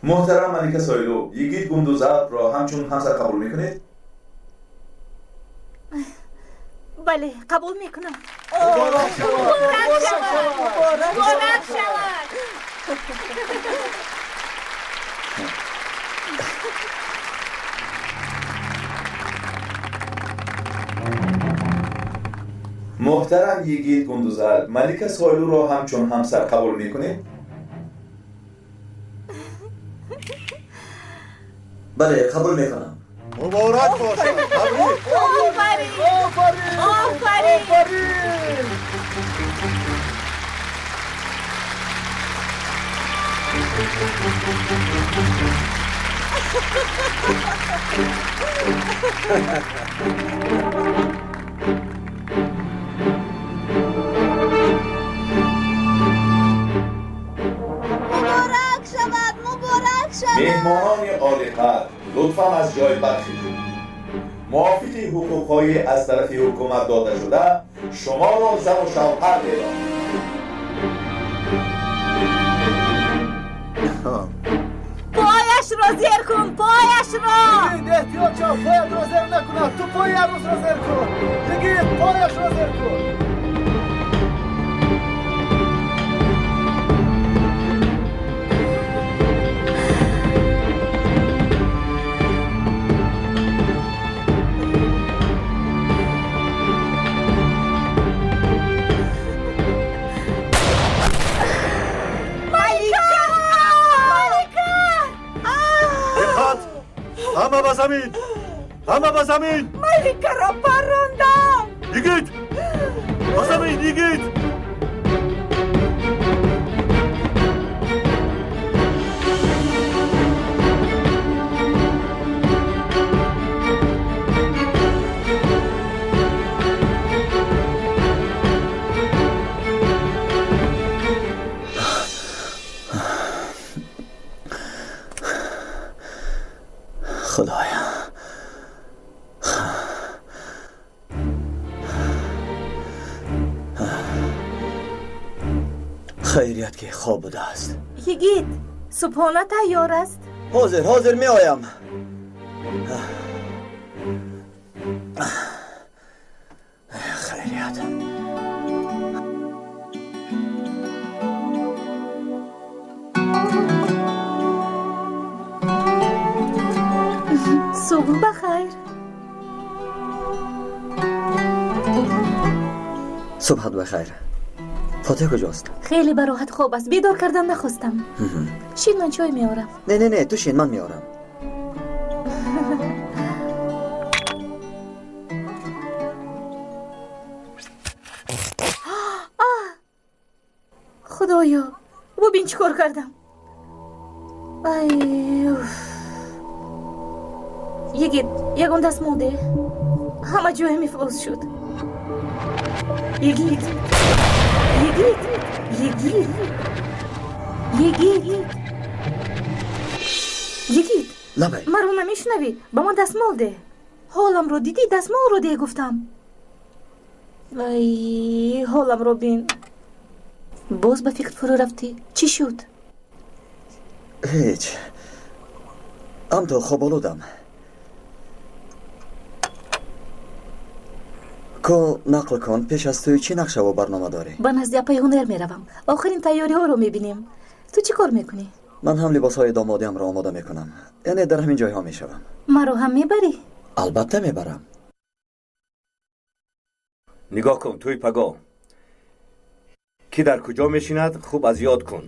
Муҳтарам Малика Сойлу, Йигит Гундузалпро ҳамчун ҳамсар қабул мекунед? Бале, қабул мекунам. Муборак шавад! Муборак шавад! Муҳтарам Йигит Гундузалп, Малика Сойлуро ҳамчун ҳамсар қабул мекунед? Бале, қабул мекунам. Муборак бошад! Табрик! Офарин! Офарин! Офарин! Офарин! Муборак шавад! Муборак шавад! Меҳмонони олиқадр, лутфан аз ҷой бархезед. Мувофиқи ҳуқуқҳои аз тарафи ҳукумат дода шуда, шуморо зану шавҳар эълон. Пояшро зер кун, пояшро! Йигит, эҳтиёт шав, поятро зер накунад. Ту пои арӯсро зер кун. Йигит, пояшро зер кун. Малика! Малика! Диққат! Ҳама ба замин! Ҳама ба замин! Маликаро паррондам! Йигит! Ба замин, йигит! Худоя, хайрият ки хоб будааст. Йигит, субҳона тайёр аст. Ҳозир, ҳозир меоям. Хайрият. Субҳ ба хайр. Субҳат ба хайр. Фотиҳ куҷост? Хеле бароҳат хоб аст. Бедор кардан нахостам. Шин, ман чой меорам. Не, не, не, ту шин, ман меорам. Худоё, бубин чӣ кор кардам. Ай, уф. Йигит, ягон дастмол деҳ. Ҳама ҷоям ифлос шуд. Йигит! Йигит! Йигит! Йигит! Йигит! Лабай. Маро намешунавӣ? Ба ман дастмол деҳ. Ҳоламро дидӣ? Дастмолро деҳ гуфтам. Ай, ҳоламро бин. Боз ба фикр фурӯ рафтӣ. Чӣ шуд? Ҳеҷ. Амто хоболудам. Ко нақл кун, пеш аз тӯй чӣ нақшаву барнома дорӣ? Ба назди апаи ҳунар меравам. Охирин тайёриҳоро мебинем. Ту чӣ кор мекунӣ? Ман ҳам либосҳои домодиамро омода мекунам. Яъне дар ҳамин ҷойҳо мешавам. Маро ҳам мебарӣ? Албатта мебарам. Нигоҳ кун, тӯй пагоҳ. Ки дар куҷо мешинад, хуб аз ёд кун.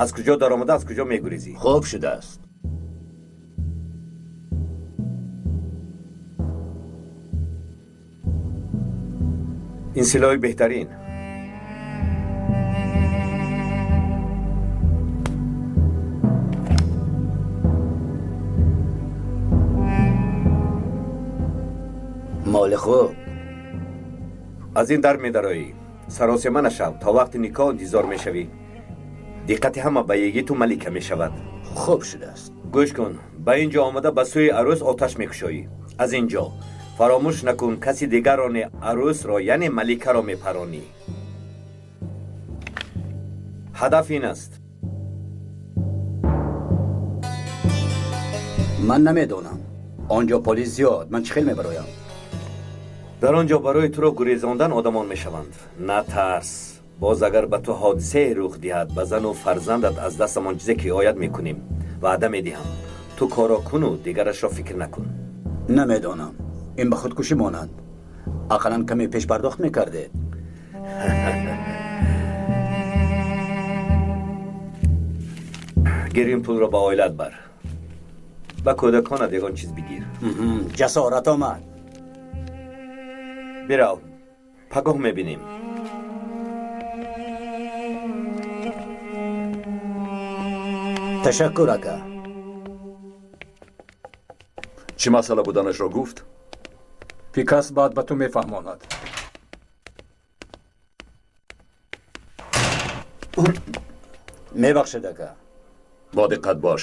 Аз куҷо даромада, аз куҷо мегурезӣ. Хуб шудааст. Ин силоҳи беҳтарин. Моли хуб. Аз ин дар медароӣ. Саросема нашав, то вақти никоҳ интизор мешавӣ. Диққати ҳама ба йигиту Малика мешавад. Хуб шудааст. Гӯш кун, ба ин ҷо омада ба сӯи арӯс оташ мекушоӣ. Аз ин ҷо фаромӯш накун, каси дигарро не, арӯсро, яъне Маликаро мепаронӣ. Ҳадаф ин аст. Ман намедонам. Он ҷо полис зиёд, ман чӣ хел мебароям? Дар он ҷо барои туро гурезондан одамон мешаванд. Натарс. Боз агар ба ту ҳодисае рух диҳад, ба зану фарзандат аз дастам он чизе ки ояд мекунем. Ваъда медиҳам. Ту корро куну дигарашро фикр накун. Намедонам. Ин ба худкушӣ монанд. Ақаллан каме пешпардохт мекардед. Гир ин пулро ба оилат бар. Ба кӯдаконат ягон чиз бигир. Ҷасорат омад. Бирав, пагоҳ мебинем. Ташаккур, ака. Чӣ масъала буданашро гуфт? Пикас баъд ба ту мефаҳмонад. Мебахшед, ака. Бо диққат бош.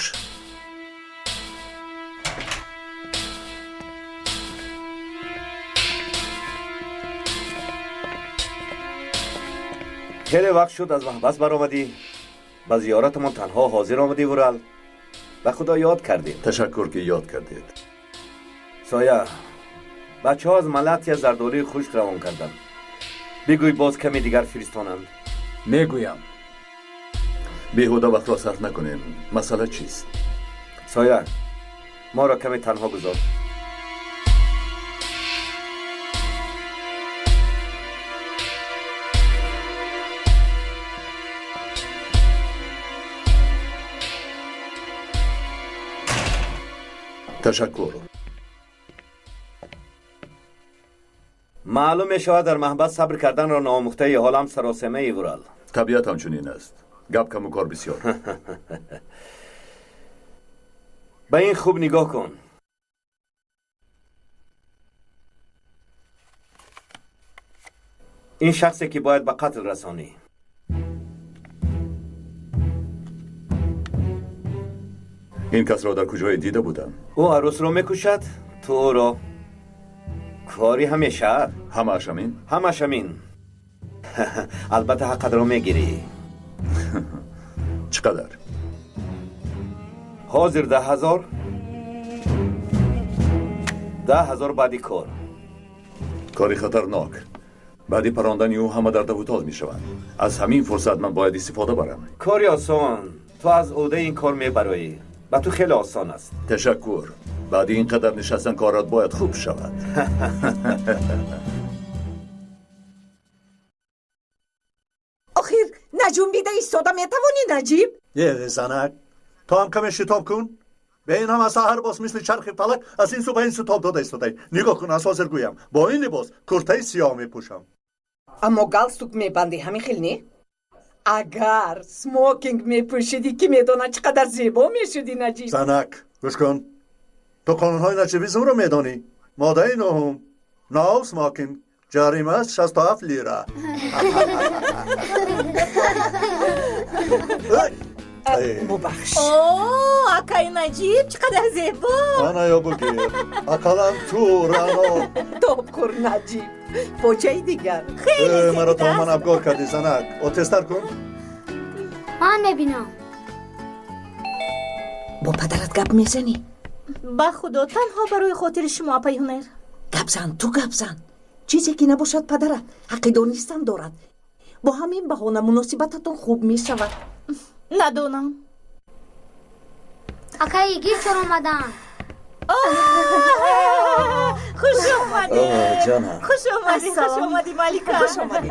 Хеле вақт шуд аз маҳбас баромадӣ. Ба зиёратамон танҳо ҳозир омадӣ, Урал. Ба Худо ёд кардем. Ташаккур, ки ёд кардед. Соя, бачаҳо аз Малатия зардолуи хушк равон карданд. Бигӯй боз каме дигар фиристонанд. Мегӯям. Беҳуда вақтро сарф накунем. Масъала чист? Соя, моро каме танҳо гузор. Ташаккур. Маълум мешавад, дар маҳбас сабр карданро наомӯхтаи, ҳолам саросемаи, Урал. Табиат ҳамчунин аст. Гап каму кор бисёр. Ба ин хуб нигоҳ кун. Ин шахсе ки бояд ба қатл расонӣ. Ин касро дар куҷое дида будам? Ӯ арӯсро мекушад, ту ӯро. Кори ҳамеша. Ҳамааш ҳамин? Ҳамааш ҳамин. Албатта ҳаққатро мегирӣ. Чӣ қадар? Ҳозир 10,000. 10,000 баъди кор. Кори хатарнок. Баъди парондани ӯ ҳама дар давутоз мешаванд. Аз ҳамин фурсат ман бояд истифода барам. Кори осон. Ту аз ӯҳдаи ин кор мебароӣ. Ба ту хеле осон аст. Ташаккур. Баъди ин қадар нишастан корат бояд хуб шавад. Охир, наҷунбида истода метавонӣ, Наҷиб? Е, занак, ту ҳам каме шитоб кун. Ба ин ҳама саҳар боз мисли чархи фалак аз ин сӯ ба ин сӯ тоб дода истодаӣ. Нигоҳ кун, аз ҳозир гӯям, бо ин либос куртаи сиёҳ мепӯшам. Аммо галстук мебандӣ, ҳамин хел не? Агар смокинг мепӯшидӣ, ки медонад чӣ қадар зебо мешудӣ, Наҷиб. Занак, гӯш кун. Ту қонунҳои наҷибизмро медонӣ. Моддаи 9, no smoking, ҷарима 67 лира. Бубахш. О, акаи Наҷиб, чӣ қадар зебо! Ана ё бигир. Ақаллан ту, Рано. Тоб хӯр, Наҷиб. Поҷаи дигар. Хеле зебо. Маро тамоман абгор кардӣ, занак. О, тезтар кун. Ман мебинам. Бо падарат гап мезанӣ? Ба Худо, танҳо барои хотири шумо, апаи Ҳунер. Гап зан, ту гап зан. Чизе ки набошад, падарат ҳаққи донистан дорад. Бо ҳамин баҳона муносибататон хуб мешавад. Надонам. Акаи Йигит чор омаданд. Хуш омадӣ. Ҷонам. Хуш омадӣ, хуш омадӣ, Малика. Хуш омадӣ.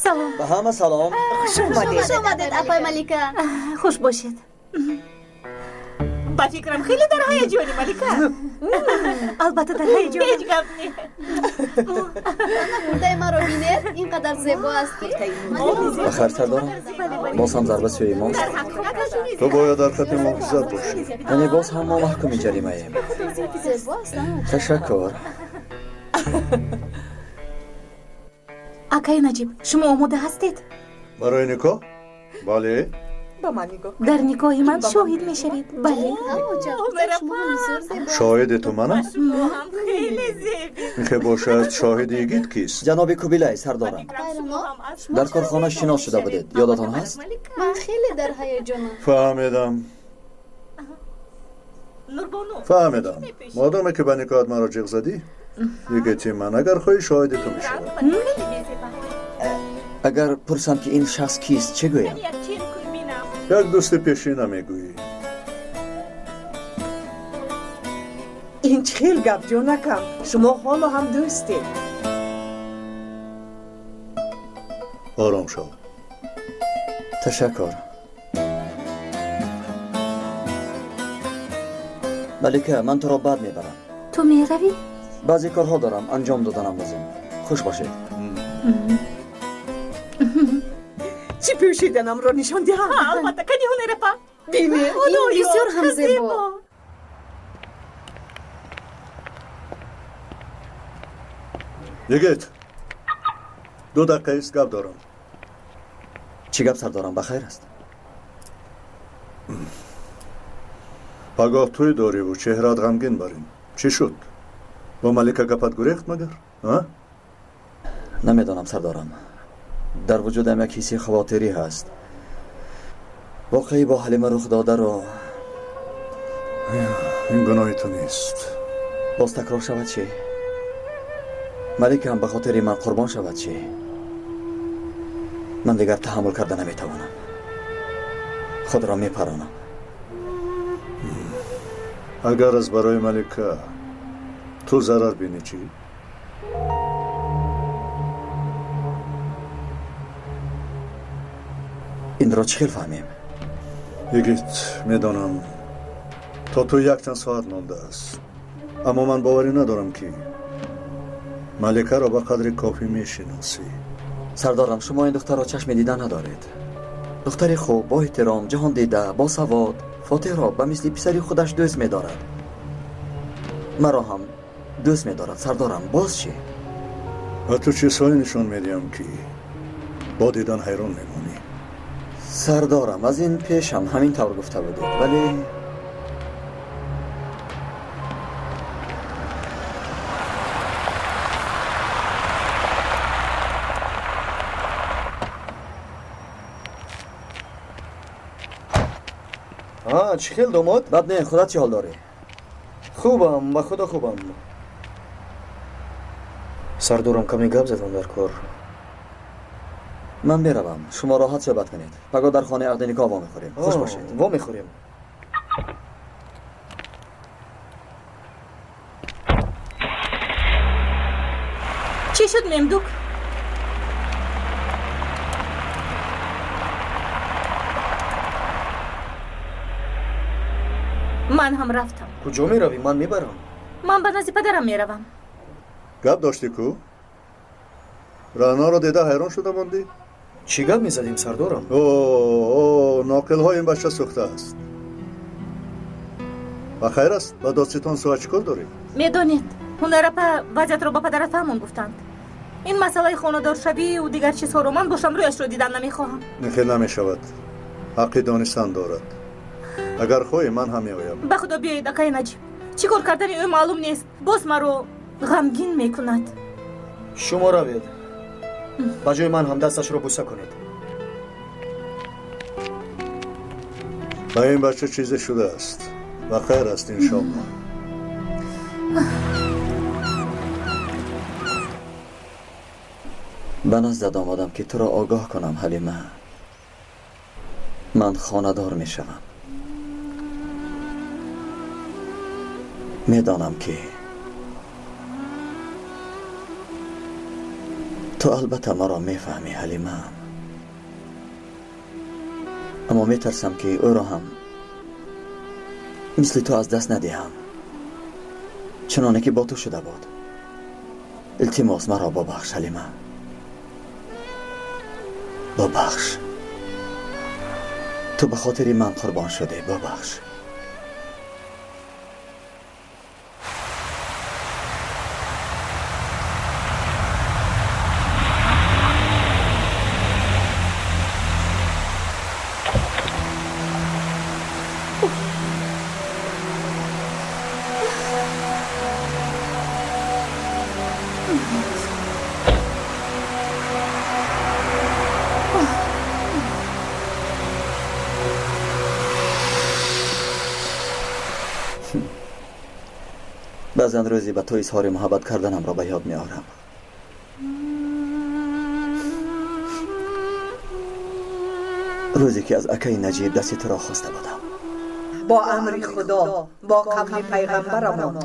Салом. Ба ҳама салом. Хуш омадед. Хуш омадед, апай Малика. Хуш бошед. Ба фикрам, хеле дар ҳаяҷони, Малика. Албатта, дар ҳаяҷон. Ҳеҷ гап не. Куртаи маро бинед, ин қадар зебо аст ки. Ба хайр, сардорам. Боз ҳам зарба сӯи мост. Ту бояд дар хати муҳофизат бошӣ. Яъне боз ҳам мо маҳкуми ҷаримаем. Зебо аст, Ташаккур. Акаи Наҷиб, шумо омода ҳастед? Барои никоҳ? Бале. Ба ман нигоҳ. Дар никоҳи ман шоҳид мешавед. Бале. Шоҳиди ту манам? Михе бошад, шоҳиди йигит кист? Ҷаноби Кубилай, сардорам. Дар корхона шинос шуда будед. Ёдатон ҳаст? Ман хеле дар ҳаяҷонам. Фаҳмидам. Фаҳмидам. Модоме ки ба никоҳат маро ҷиғ задӣ, йигити ман агар хоҳӣ шоҳиди ту мешавад. Агар пурсам ки ин шахс кист, чӣ гӯям? Як дӯсти пешина мегӯӣ. Ин чӣ хел гап, ҷонакам? Шумо ҳоло ҳам дӯстед. Ором шав. Ташаккур. Малика, ман туро баъд мебарам. Ту меравӣ? Баъзе корҳо дорам, анҷом доданам лозим. Хуш бошед. Чӣ пӯшиданамро нишон диҳам? Албатта, кани ҳунарапа. Бинед, ин бисёр ҳам зебо. Йигит, 2 дақиқаист, гап дорам. Чӣ гап, сардорам? Ба хайр аст? Пагоҳ тӯй дориву чеҳраат ғамгин барин. Чӣ шуд? Бо Малика гапат гурехт магар? Намедонам, сардорам. Дар вуҷудам як ҳисси хавотирӣ ҳаст. Воқеӣ бо Ҳалима рух додаро. Ин гуноҳи ту нест. Боз такрор шавад чӣ? Маликаам ба хотири ман қурбон шавад чӣ? Ман дигар таҳаммул карда наметавонам. Худро мепаронам. Агар аз барои Малика ту зарар бинӣ чӣ? Инро чӣ хел фаҳмем? Йигит, медонам то ту якчанд соат мондааст, аммо ман боварӣ надорам ки Маликаро ба қадри кофӣ мешиносӣ. Сардорам, шумо ин духтарро чашми дида надоред. Духтари хуб, бо эҳтиром, ҷаҳондида, босавод, Фотиҳро ба мисли писари худаш дӯст медорад. Маро ҳам дӯст медорад, сардорам. Боз чӣ? Ба ту чизҳое нишон медиҳам ки бо дидан ҳайрон мемонӣ. Сардорам, аз ин пеш ҳам ҳамин тавр гуфта будед, вале чӣ хел домод? Бад не, худат чӣ ҳол дорӣ? Хубам, ба худо хубам. Сардорам, каме гап задам дар кор. Ман меравам, шумо роҳат суҳбат кунед. Пагоҳ дар хонаи ақди никоҳ вомехӯрем. Хуш бошед. Вомехӯрем. Чӣ шуд, Мемдук? Ман ҳам рафтам. Куҷо меравӣ? Ман мебарам. Ман ба назди падарам меравам. Гап доштӣ ку? Раъноро дида ҳайрон шуда мондӣ? Чӣ гап мезадем, сардорам? О, ноқилҳои ин бача сӯхтааст. Ба хайр аст? Ба додситон суҳбат чӣ кор дорӣ? Медонед, ҳунарапа вазъиятро ба падарат фаҳмон гуфтанд. Ин масъалаи хонадоршавию дигар чизҳоро ман бошам рӯяшро дидан намехоҳам. Ин хел намешавад. Ҳаққи донистан дорад. Агар хоҳӣ, ман ҳам меоям. Ба худо биёед, акаи Наҷиб. Чӣ кор кардани ӯ маълум нест. Боз маро ғамгин мекунад. Шумо равед. Ба ҷои ман ҳам дасташро бӯса кунед. Ба ин бача чизе шудааст. Ба хайр аст, иншоаллоҳ. Ба наздат омадам ки туро огоҳ кунам, Ҳалима. Ман хонадор мешавам. Медонам ки ту албатта маро мефаҳмӣ, Ҳалима. Аммо метарсам ки ӯро ҳам мисли ту аз даст надиҳам, чуноне ки бо ту шуда буд. Илтимос, маро бубахш, Ҳалима, бубахш. Ту ба хотири ман қурбон шудӣ, бубахш. Баъзан рӯзе ба ту изҳори муҳаббат карданамро ба ёд меорам. Рӯзе ки аз акаи Наҷиб дасти туро хоста будам. Бо амри Худо, бо қавли пайғамбарамон,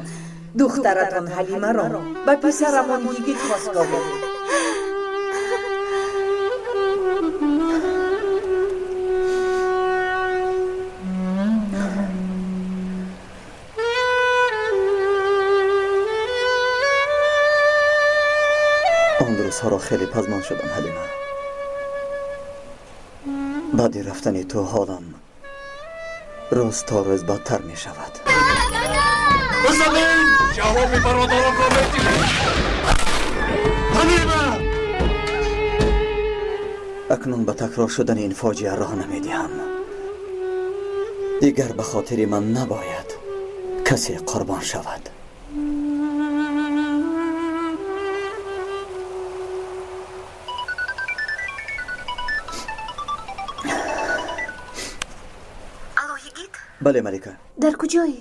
духтаратон Ҳалимаро ба писарамон Йигит хостгорӣ. Он рӯзҳоро хеле пазмон шудам, Ҳалима. Баъди рафтани ту ҳолам рӯз то рӯз бадтар мешавад. Бизанед! Ҷавоби бародаронро медиҳед! Ҳалима! Акнун ба такрор шудани ин фоҷиа роҳ намедиҳам. Дигар ба хотири ман набояд касе қурбон шавад. Бале, Малика. Дар куҷоӣ?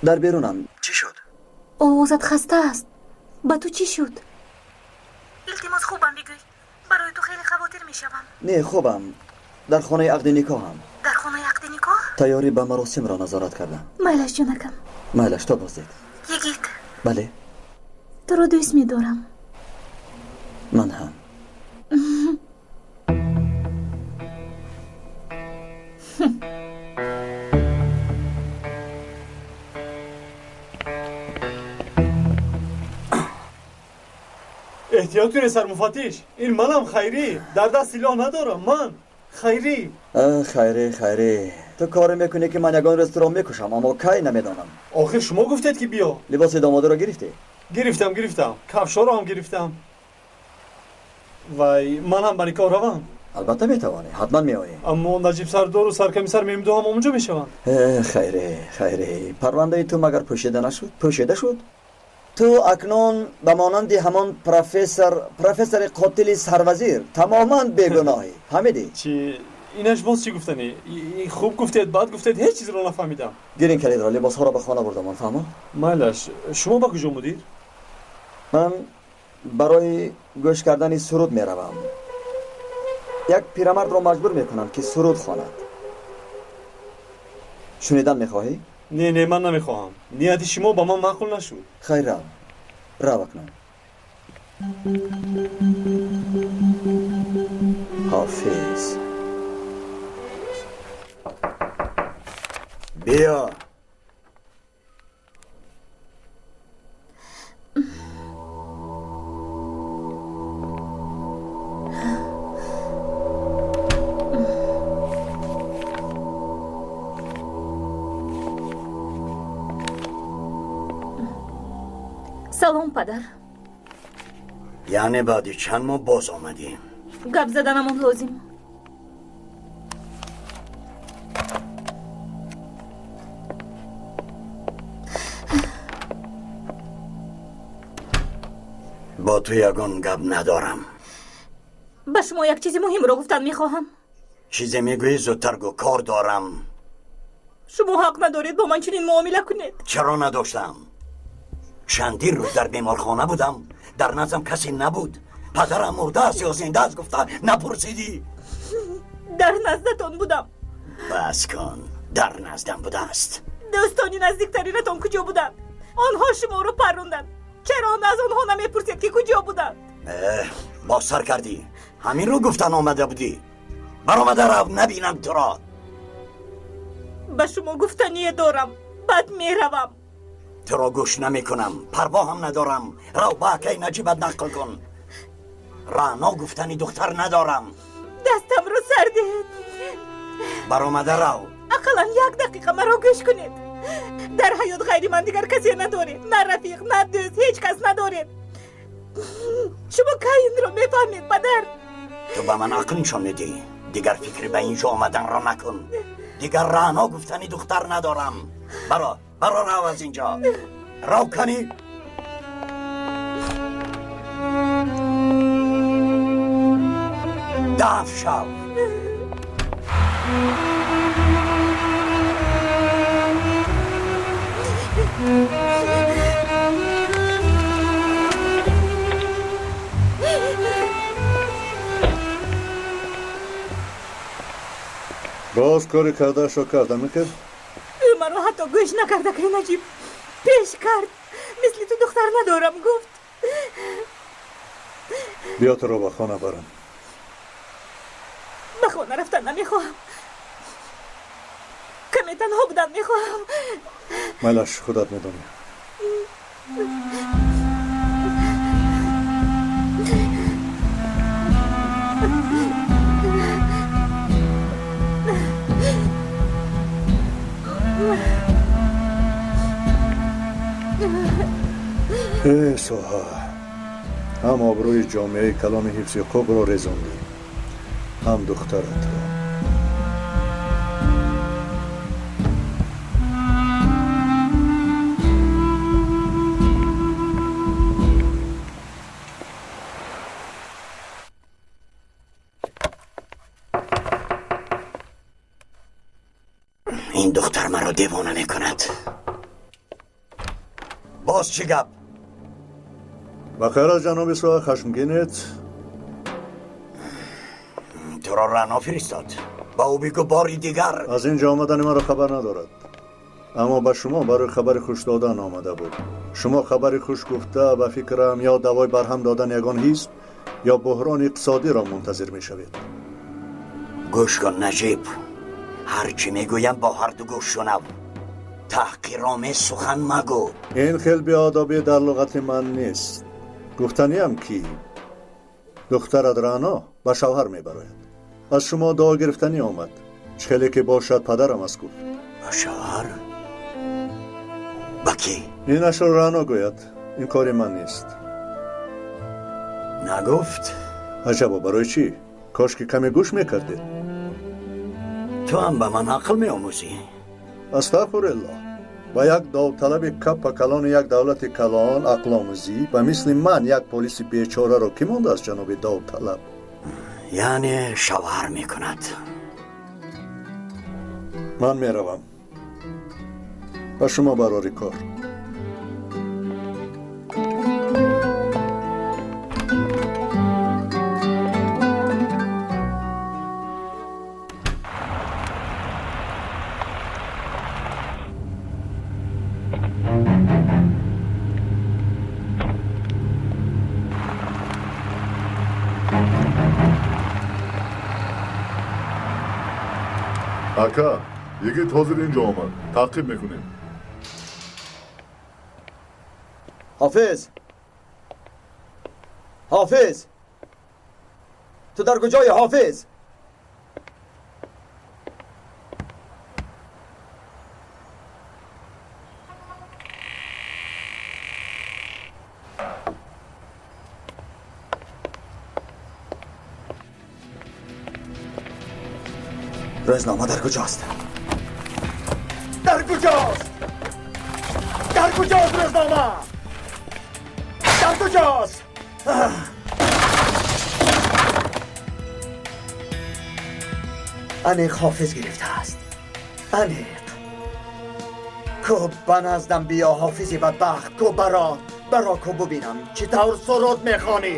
Дар берунам. Чӣ шуд? Овозат хаста аст. Ба ту чӣ шуд? Илтимос, хубам бигӯй. Барои ту хеле хавотир мешавам. Не, хубам. Дар хонаи ақди никоҳам. Дар хонаи ақди никоҳ? Тайёрӣ ба маросимро назорат кардам. Майлаш, ҷонакам. Майлаш, то боздид. Йигит. Бале. Туро дӯст медорам. Ман ҳам. Эҳтиёт кунед, сармуфаттиш. Ин манам, Хайрӣ. Дар даст силоҳ надорам. Ман Хайрӣ. Хайрӣ, Хайрӣ, ту коре мекунӣ, ки ман ягон рӯз туро мекушам, аммо кай намедонам. Охир шумо гуфтед, ки биё. Либоси домодиро гирифтӣ? Гирифтам, гирифтам. Кафшоро ҳам гирифтам. Вай, ман ҳам ба никоҳ равам? Албатта метавонӣ, ҳатман меоӣ. Аммо Наҷиб сардору саркомиссар Мемду ҳам онҷо мешаванд. Хайре, Хайре, парвандаи ту магар пӯшида нашуд? Пӯшида шуд? Ту акнун ба монанди ҳамон профессори қотили сарвазир тамоман бегуноҳӣ. Фаҳмидӣ? Чӣ? Инаш боз чӣ гуфтанӣ? Хуб гуфтед, бад гуфтед, ҳеҷ чизро нафаҳмидам. Гир ин калидро, либосҳоро ба хона бурдамон, фаҳмо? Майлаш, шумо ба куҷо, мудир? Ман барои гӯш кардани суруд меравам. Як пирамардро маҷбур мекунам, ки суруд хонад. Шунидан мехоҳӣ? Не, не, ман намехоҳам. Нияти шумо ба ман маъқул нашуд. Хайр, рав. Рав акнун. Ҳофиз. Биё. Салом, падар. Яъне баъди чанд моҳ боз омадем. Гап заданамон лозим. Бо ту ягон гап надорам. Ба шумо як чизи муҳимро гуфтан мехоҳам. Чизе мегӯӣ, зудтар гӯ, кор дорам. Шумо ҳақ надоред бо ман чунин муомила кунед. Чаро надоштам? Чандин рӯз дар беморхона будам. Дар наздам касе набуд. Падарам мурдааст ё зиндааст гуфта напурсидӣ. Дар наздатон будам. Бас кун, дар наздам будааст. Дӯстони наздиктаринатон куҷо буданд? Онҳо шуморо парронданд. Чаро аз онҳо намепурсед, ки куҷо буданд? Боз сар кардӣ. Ҳаминро гуфтан омада будӣ. Баромада рав, набинам туро. Ба шумо гуфтание дорам. Баъд меравам. Туро гӯш намекунам, парво ҳам надорам. Рав, ба акаи Наҷибат нақл кун. Раъно гуфтани духтар надорам. Дастамро сар диҳед. Баромада рав. Ақаллан як дақиқа маро гӯш кунед. Дар ҳаёт ғайри ман дигар касе надоред. На рафиқ, на дӯст, ҳеҷ кас надоред. Шумо кай инро мефаҳмед, падар? Ту ба ман ақл нишон медиҳӣ. Дигар фикри ба инҷо омаданро накун. Дигар раъно гуфтани духтар надорам. Баро, баро, рав аз инҷо. Рав канӣ. Даф шав. Боз кори кардаашро кард, амикер? Ӯ маро ҳатто гӯш накарда, ки Наҷиб пеш кард. Мисли ту духтар надорам, гуфт. Биё туро ба хона барам. Ба хона рафтан намехоҳам. Каме танҳо будан мехоҳам. Майлаш, худат медонӣ. Э Соҳа, ҳам обрӯи ҷомеаи калони ҳифзи ҳуқуқро резондӣ, ҳам духтаратро. Ин духтар маро девона мекунад. Боз чӣ гап? Ба хайр аз ҷаноби Соҳа, хашмгинет? Туро Рано фиристод. Ба ӯ бигӯ бори дигар. Аз ин ҷо омадани маро хабар надорад. Аммо ба шумо барои хабари хуш додан омада буд. Шумо хабари хуш гуфта, ба фикрам, ё давои барҳам додани ягон ҳизб ё буҳрони иқтисодиро мунтазир мешавед. Гӯш кун, Наҷиб. Ҳар чӣ мегӯям бо ҳарду гӯш шунав. Таҳқиромез сухан магӯ. Ин хел беодобӣ дар луғати ман нест. Гуфтаниам ки духтарат Рано ба шавҳар мебарояд. Аз шумо дуо гирифтанӣ омад. Чӣ хеле ки бошад, падарам аст, гуфт. Ба шавҳар? Ба кӣ? Инашро Рано гӯяд. Ин кори ман нест. Нагуфт? Аҷабо, барои чӣ? Кош ки каме гӯш мекардед. Ту ҳам ба ман ақл меомӯзӣ? Астағфируллоҳ. Ба як довталаби капа калони як давлати калон ақломӯзӣ, ба мисли ман як полиси бечораро кӣ мондааст, ҷаноби довталаб? Яъне шавҳар мекунад. Ман меравам. Ба шумо барори кор. Ака, йигит ҳозир инҷо омад. Таъқиб мекунем. Ҳофиз! Ҳофиз! Ту дар куҷои, Ҳофиз? Рӯзнома дар куҷост? Дар куҷост? Дар куҷост рӯзнома? Дар куҷост? Аниқ Ҳофиз гирифтааст. Аниқ. Ку ба наздам биё, Ҳофизи бадбахт. Ку баро, баро ку бубинам чӣ тавр суруд мехонӣ.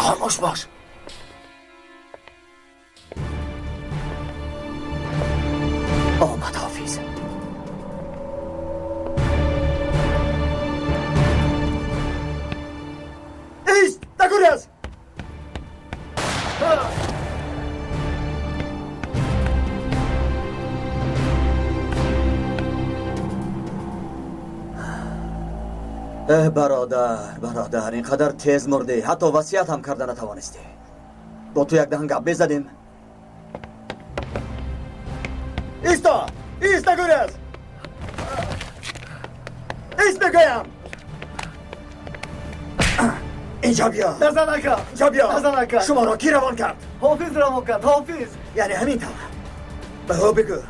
Хомӯш бош. Омад Ҳофиз. Ист, нагурез! Э бародар, бародар, ин қадар тез мурдӣ, ҳатто васият ҳам карда натавонистӣ. Бо ту як даҳан гап мезадем. Исто! Ист, нагурез! Ист мегӯям! Инҷо биё! Назан ака! Инҷо биё! Назан ака! Шуморо кӣ равон кард? Ҳофиз равон кард, Ҳофиз! Яъне ҳамин тавр. Ба ӯ бигӯ,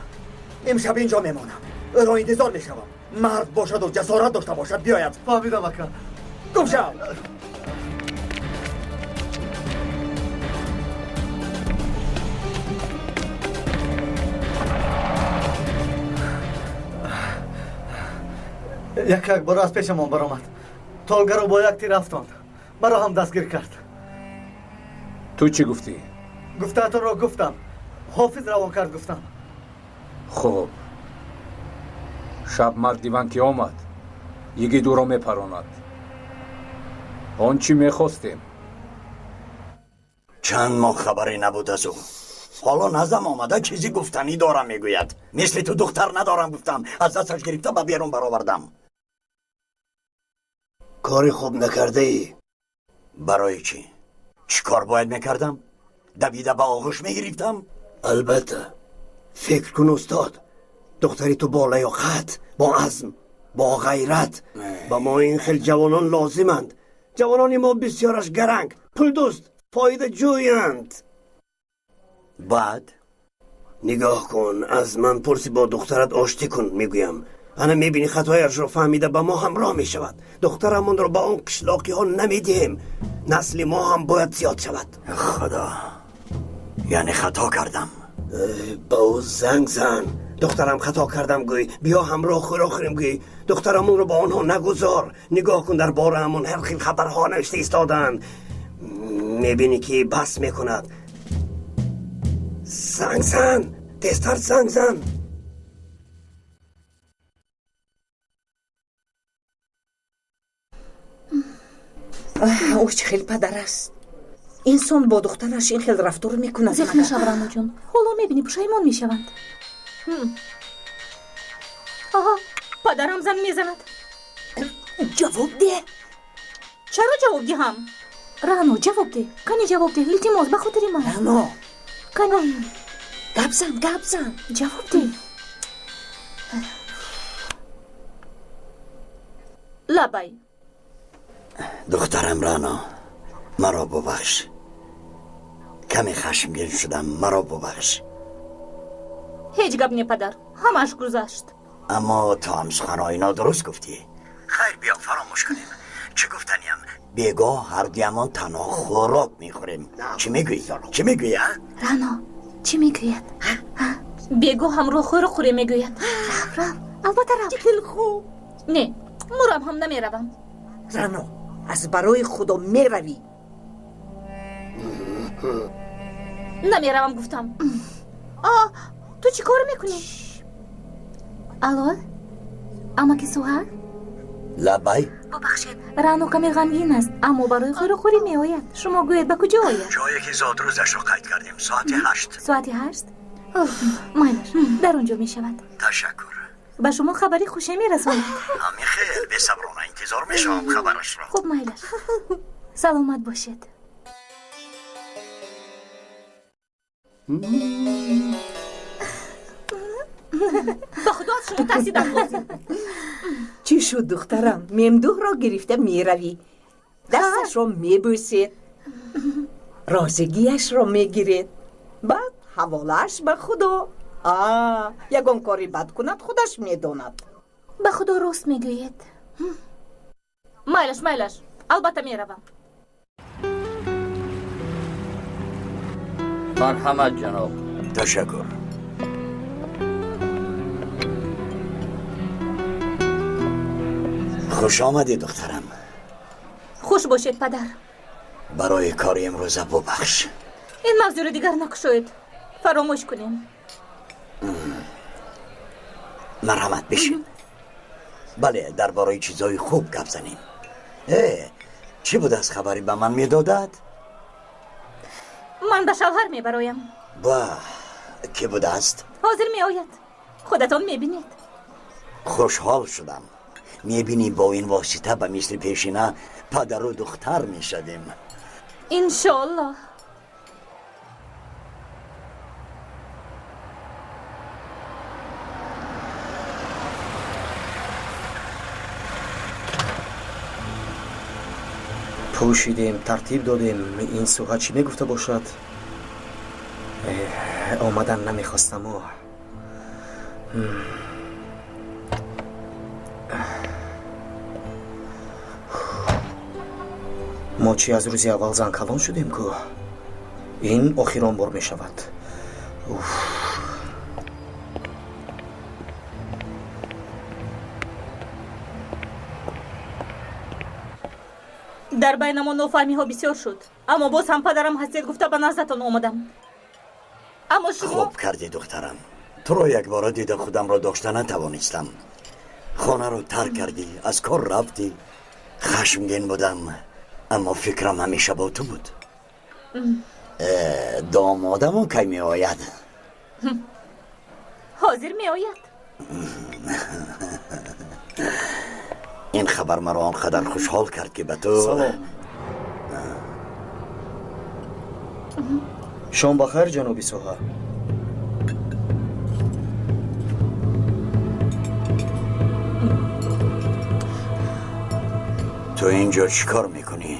имшаб инҷо мемонам. Ӯро интизор мешавам. Мард бошаду ҷасорат дошта бошад, биёяд. Фаҳмидам ака. Гум шав! Як бор аз пешамон баромад. Толгаро бо як тир афтонд. Маро ҳам дастгир кард. Ту чӣ гуфтӣ? Гуфтаатонро гуфтам. Ҳофиз равон кард гуфтам. Хуб. Шаб Мардиван ки омад, йигит ӯро мепаронад. Он чӣ мехостем? Чанд моҳ хабаре набуд аз ӯ. Ҳоло наздам омада чизе гуфтанӣ дорам мегӯяд. Мисли ту духтар надорам гуфтам. Аз дасташ гирифта ба берун баровардам. Кори хуб накардаӣ. Барои чӣ? Чӣ кор бояд мекардам? Давида ба оғӯш мегирифтам? Албатта. Фикр кун устод. Духтари ту бо лаёқат, бо азм, бо ғайрат. Ба мо ин хел ҷавонон лозиманд. Ҷавонони мо бисёраш гаранг, пулдӯст, фоидаҷӯянд. Баъд? Нигоҳ кун, аз ман пурси бо духтарат оштӣ кун, мегӯям. Ана мебинӣ хатояшро фаҳмида ба мо ҳамроҳ мешавад. Духтарамонро ба он қишлоқиҳо намедиҳем. Насли мо ҳам бояд зиёд шавад. Худо, яъне хато кардам. Ба ӯ занг зан. Духтарам хато кардам гӯй, биё ҳамроҳ хӯрок хӯрем гӯй. Духтарамонро ба онҳо нагузор. Нигоҳ кун, дар бораамон ҳар хел хабарҳо навишта истоданд. Мебинӣ ки бас мекунад. Занг зан, тезтар занг зан. Ӯ чӣ хел падар аст? Инсон бо духтараш ин хел рафтор мекунад. Зиқ нашав, Раъноҷон. Ҳоло мебинӣ пушаймон мешаванд. Аҳа, падарам занг мезанад. Ҷавоб деҳ. Чаро ҷавоб диҳам? Раъно, ҷавоб деҳ. Кани ҷавоб деҳ, илтимос, ба хотири ман. Раъно. Кани. Гап зан, гап зан. Ҷавоб деҳ. Лабай. Духтарам Раъно, маро бубахш. Каме хашмгин шудам, маро бубахш. Ҳеҷ гап не, падар, ҳамааш гузашт. Аммо ту ҳам суханҳои нодуруст гуфтӣ. Хайр, биё фаромӯш кунем. Чӣ гуфтаниям? Бегоҳ ҳардуямон танҳо хӯрок мехӯрем. Чӣ мегӯӣ? Чӣ мегӯӣ, а? Раъно, чӣ мегӯяд? Бегоҳ ҳамроҳ хӯрок хӯрем мегӯяд. Рав, рав, албатта рав. Чӣ хел хуб. Не, мурам ҳам намеравам. Раъно, аз барои Худо меравӣ. Намеравам гуфтам. Ту чӣ кор мекунӣ? Алло, амаки Суҳар? Лабай. Бубахшед, Раъно каме ғамгин аст, аммо барои хӯрокхӯрӣ меояд. Шумо гӯед ба куҷо ояд? Ҷое ки зодрӯзашро қайд кардем, соати 8. Соати 8? Майлаш, дар он ҷо мешавад. Ташаккур. Ба шумо хабари хуше мерасонад. Ҳамин хел бесаброна интизор мешавам хабарашро. Хуб, майлаш, саломат бошед. Ба худо аз шумо тарсидам лозим. Чӣ шуд, духтарам? Мемдуҳро гирифта меравӣ, дасташро мебӯсед, розигиашро мегиред, баъд ҳаволааш ба Худо. Ягон кори бад кунад, худаш медонад. Ба худо рост мегӯед. Майлаш, майлаш, албатта меравам. Марҳамат, ҷаноб. Ташаккур. Хуш омадӣ, духтарам. Хуш бошед, падар. Барои кори имрӯза бубахш. Ин мавзӯро дигар накушоед, фаромӯш кунем. Марҳамат, бишин. Бале, дар бораи чизҳои хуб гап занем. Чӣ буд аз хабаре ба ман медодад? Ман ба шавҳар мебароям. Ба кӣ будааст? Ҳозир меояд, худатон мебинед. Хушҳол шудам. Мебинӣ бо ин восита ба мисли пешина падару духтар мешавем. Иншоаллоҳ. Пӯшидем, тартиб додем. Ин суҳа чӣ мегуфта бошад? Омадан намехостаму. Мо чӣ аз рӯзи аввал зан калон шудем ку? Ин охирон бор мешавад. Дар байнамон нофаҳмиҳо бисёр шуд, аммо боз ҳам падарам ҳастед гуфта ба наздатон омадам. Аммо шумо хуб кардӣ, духтарам. Туро якбора дида худамро дошта натавонистам. Хонаро тарк кардӣ, аз кор рафтӣ. Хашмгин будам, аммо фикрам ҳамеша бо ту буд. Домодамон кай меояд? Ҳозир меояд. Ин хабар маро он қадар хушҳол кард, ки ба ту Салом. Шом ба хайр, ҷаноби соҳа. Ту инҷо чӣ кор мекунӣ?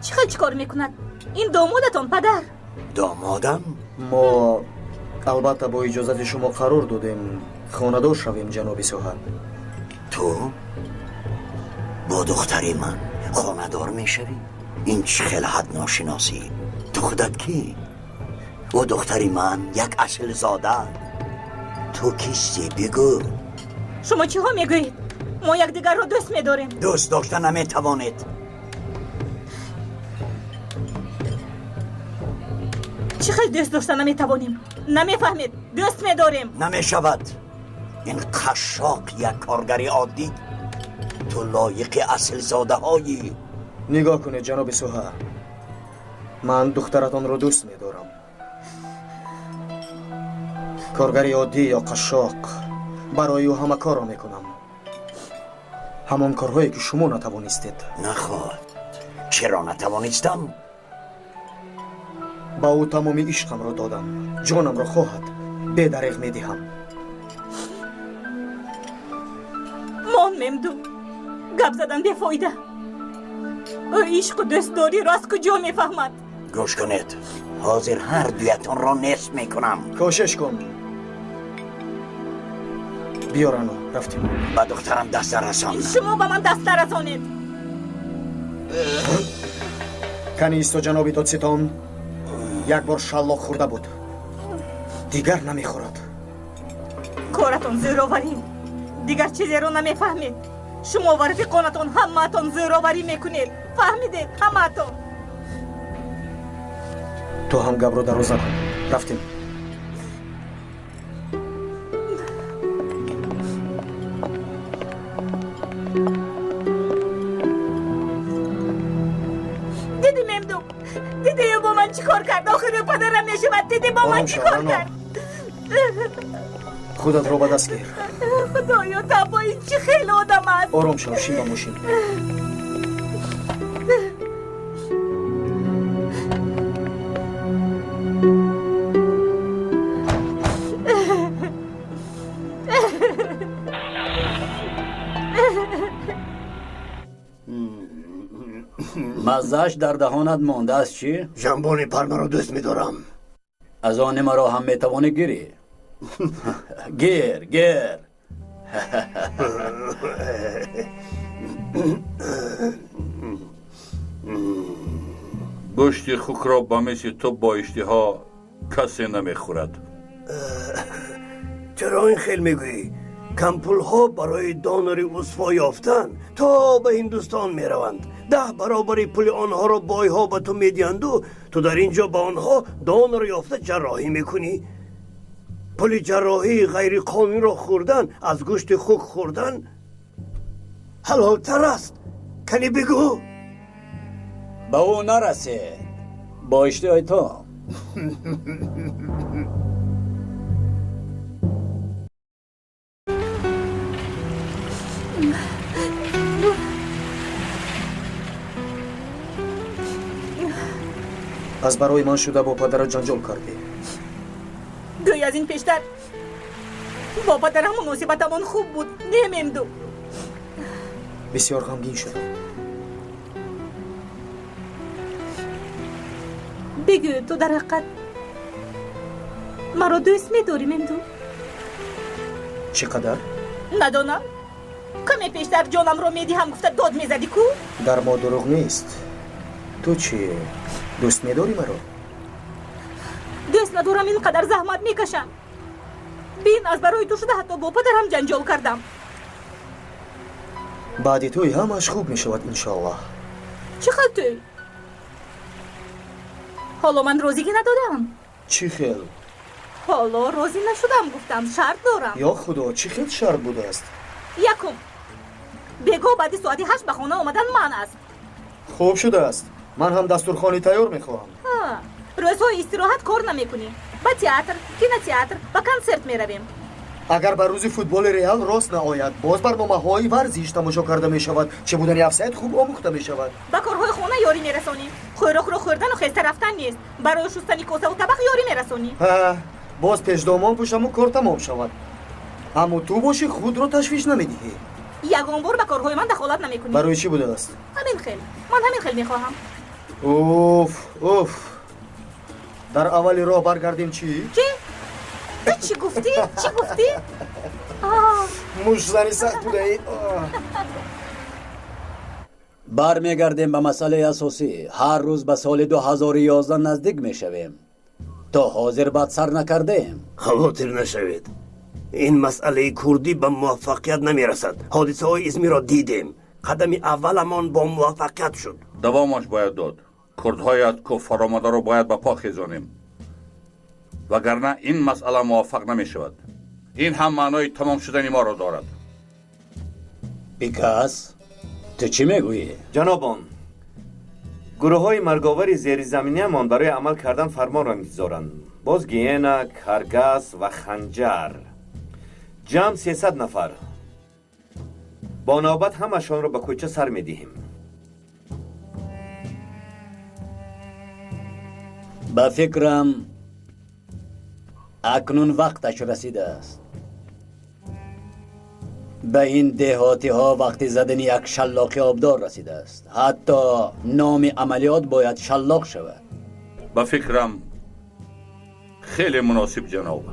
Чӣ хел чӣ кор мекунад? Ин домодатон, падар. Домодам? Мо албатта бо иҷозати шумо қарор додем хонадор шавем, ҷаноби соҳа. Ту бо духтари ман хонадор мешавӣ? Ин чӣ хел ҳадношиносӣ? Ту худат кӣ? Ӯ духтари ман як асилзода. Ту кистӣ, бигӯ. Шумо чиҳо мегӯед? Мо якдигарро дӯст медорем. Дӯст дошта наметавонед. Чӣ хел дӯст дошта наметавонем? Намефаҳмед, дӯст медорем. Намешавад. Ин қашшоқ як коргари оддӣ. Ту лоиқи асилзодаҳоӣ. Нигоҳ кунед, ҷаноби соҳа, ман духтаратонро дӯст медорам. Коргари оддӣ ё қашшоқ, барои ӯ ҳама корро мекунам, ҳамон корҳое ки шумо натавонистед. Наход, чаро натавонистам? Ба ӯ тамоми ишқамро додам, ҷонамро хоҳад бедареғ медиҳам. Мон, Мемду, гап задан бефоида. Ӯ ишқу дӯстдориро аз куҷо мефаҳмад? Гӯш кунед, ҳозир ҳар дуятонро нест мекунам. Кӯшиш кун. Биё, Рано, рафтем. Ба духтарам даст нарасон. Шумо ба ман даст нарасонед. Кани исто, ҷаноби додситон. Як бор шаллоқ хӯрда буд, дигар намехӯрад. Коратон зӯроварӣ, дигар чизеро намефаҳмед. Шумо ва рафиқонатон ҳамаатон зӯроварӣ мекунед. Фаҳмидед? Ҳамаатон. Ту ҳам гапро дароз накун. Рафтем. Диди, Мемду, диди ӯ бо ман чӣ кор кард? Охир ӯ падарам мешавад. Диди бо ман чӣ кор кард? Худатро ба даст гир. Худоё, табо, ин чӣ хел одам аст? Ором шав, шин ба мошин. Маззааш дар даҳонат мондааст чӣ? Ҷамбони пармаро дӯст медорам. Аз они маро ҳам метавонӣ гирӣ. Гир, гир. Гӯшти хукро ба мисли ту бо иштиҳо касе намехӯрад. Чаро ин хел мегӯӣ? Кампулҳо барои донори узвҳо ёфтан то ба Ҳиндустон мераванд. 10 баробари пули онҳоро бойҳо ба ту медиҳанду ту дар ин ҷо ба онҳо донор ёфта ҷарроҳӣ мекунӣ. Пули ҷарроҳии ғайриқонуниро хӯрдан аз гӯшти хук хӯрдан ҳалолтар аст. Кани бигӯ. Ба ӯ нарасед, бо иштиҳои то. Аз барои ман шуда бо падарат ҷанҷол кардӣ. Гӯй аз ин пештар бо падарам муносибатамон хуб буд. Не, Мемду. Бисёр ғамгин шудам. Бигӯ, ту дар ҳақиқат маро дӯст медорӣ, Мемду? Чӣ қадар? Надонам. Каме пештар ҷонамро медиҳам гуфта дод мезадӣ ку? Дар мо дурӯғ нест. Ту чӣ, дӯст медорӣ маро? Дӯст надорам, ин қадар заҳмат мекашам. Бин, аз барои ту шуда ҳатто бо падарам ҷанҷол кардам. Баъди тӯй ҳамааш хуб мешавад, иншоаллоҳ. Чӣ хел тӯй? Ҳоло ман розигӣ надодам. Чӣ хел? Ҳоло розӣ нашудам, гуфтам, шарт дорам. Ё худо, чӣ хел шарт будааст? Якум, бегоҳ баъди соати 8 ба хона омадан манъ аст. Хуб шудааст. Ман ҳам дастурхони тайёр мехоҳам. Рӯзҳои истироҳат кор намекунӣ. Ба театр, кинотеатр, ба консерт меравем. Агар ба рӯзи футболи Реал рост наояд, боз барномаҳои варзиш тамошо карда мешавад. Чӣ будани афсайд хуб омӯхта мешавад. Ба корҳои хона ёрӣ мерасонӣ. Хӯрокро хӯрдану хеста рафтан нест. Барои шустани косаву табақ ёрӣ мерасонӣ. Боз пешдомон пӯшаму кор тамом шавад. Аммо ту бошӣ худро ташвиш намедиҳӣ. Ягон бор ба корҳои ман дахолат намекунӣ. Барои чӣ будааст? Ҳамин хел. Ман ҳамин хел мехоҳам. Уф, уф. Дар аввали роҳ баргардем чӣ? Чӣ? Ту чӣ гуфтӣ? Чӣ гуфтӣ? Мушзани сахт будаӣ. Бармегардем ба масъалаи асосӣ. Ҳар рӯз ба соли 2011 наздик мешавем. То ҳозир бад сар накардаем. Хавотир нашавед. Ин масъалаи курдӣ ба муваффақият намерасад. Ҳодисаҳои Измирро дидем. Қадами авваламон бо муваффақият шуд. Давомаш бояд дод. Курдҳои аз куфр фаромадаро бояд ба по хезонем. Вагарна ин масъала муваффақ намешавад. Ин ҳам маънои тамом шудани моро дорад. Бикас, ту чӣ мегӯӣ? Ҷанобон, гурӯҳҳои марговари зеризаминиамон барои амал кардан фармонро интизоранд. Боз гиена, каргас ва ханҷар. Ҷамъ 300 нафар. Бо навбат ҳамашонро ба кӯча сар медиҳем. Ба фикрам акнун вақташ расидааст. Ба ин деҳотиҳо вақти задани як шаллоқи обдор расидааст. Ҳатто номи амалиёт бояд шаллоқ шавад. Ба фикрам хеле муносиб ҷаноб.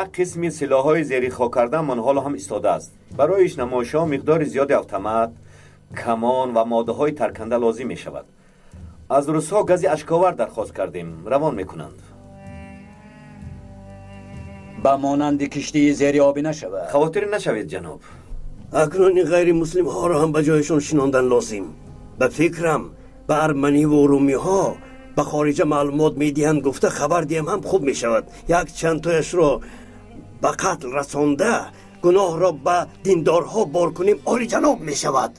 Як қисми силоҳҳои зери хок кардаамон ҳоло ҳам истодааст. Барои намоишҳо миқдори зиёди автомат, камон ва моддаҳои тарканда лозим мешавад. Аз русҳо гази ашковар дархост кардем, равон мекунанд. Ба монанди киштии зери обӣ нашавад. Хавотир нашавед ҷаноб. Акнун ин ғайримуслимҳоро ҳам ба ҷояшон шинондан лозим. Ба фикрам ба арманиву румиҳо ба хориҷа маълумот медиҳанд гуфта хабар диҳам ҳам хуб мешавад. Як чандтояшро ба қатл расонда гуноҳро ба диндорҳо бор кунем олиҷаноб мешавад.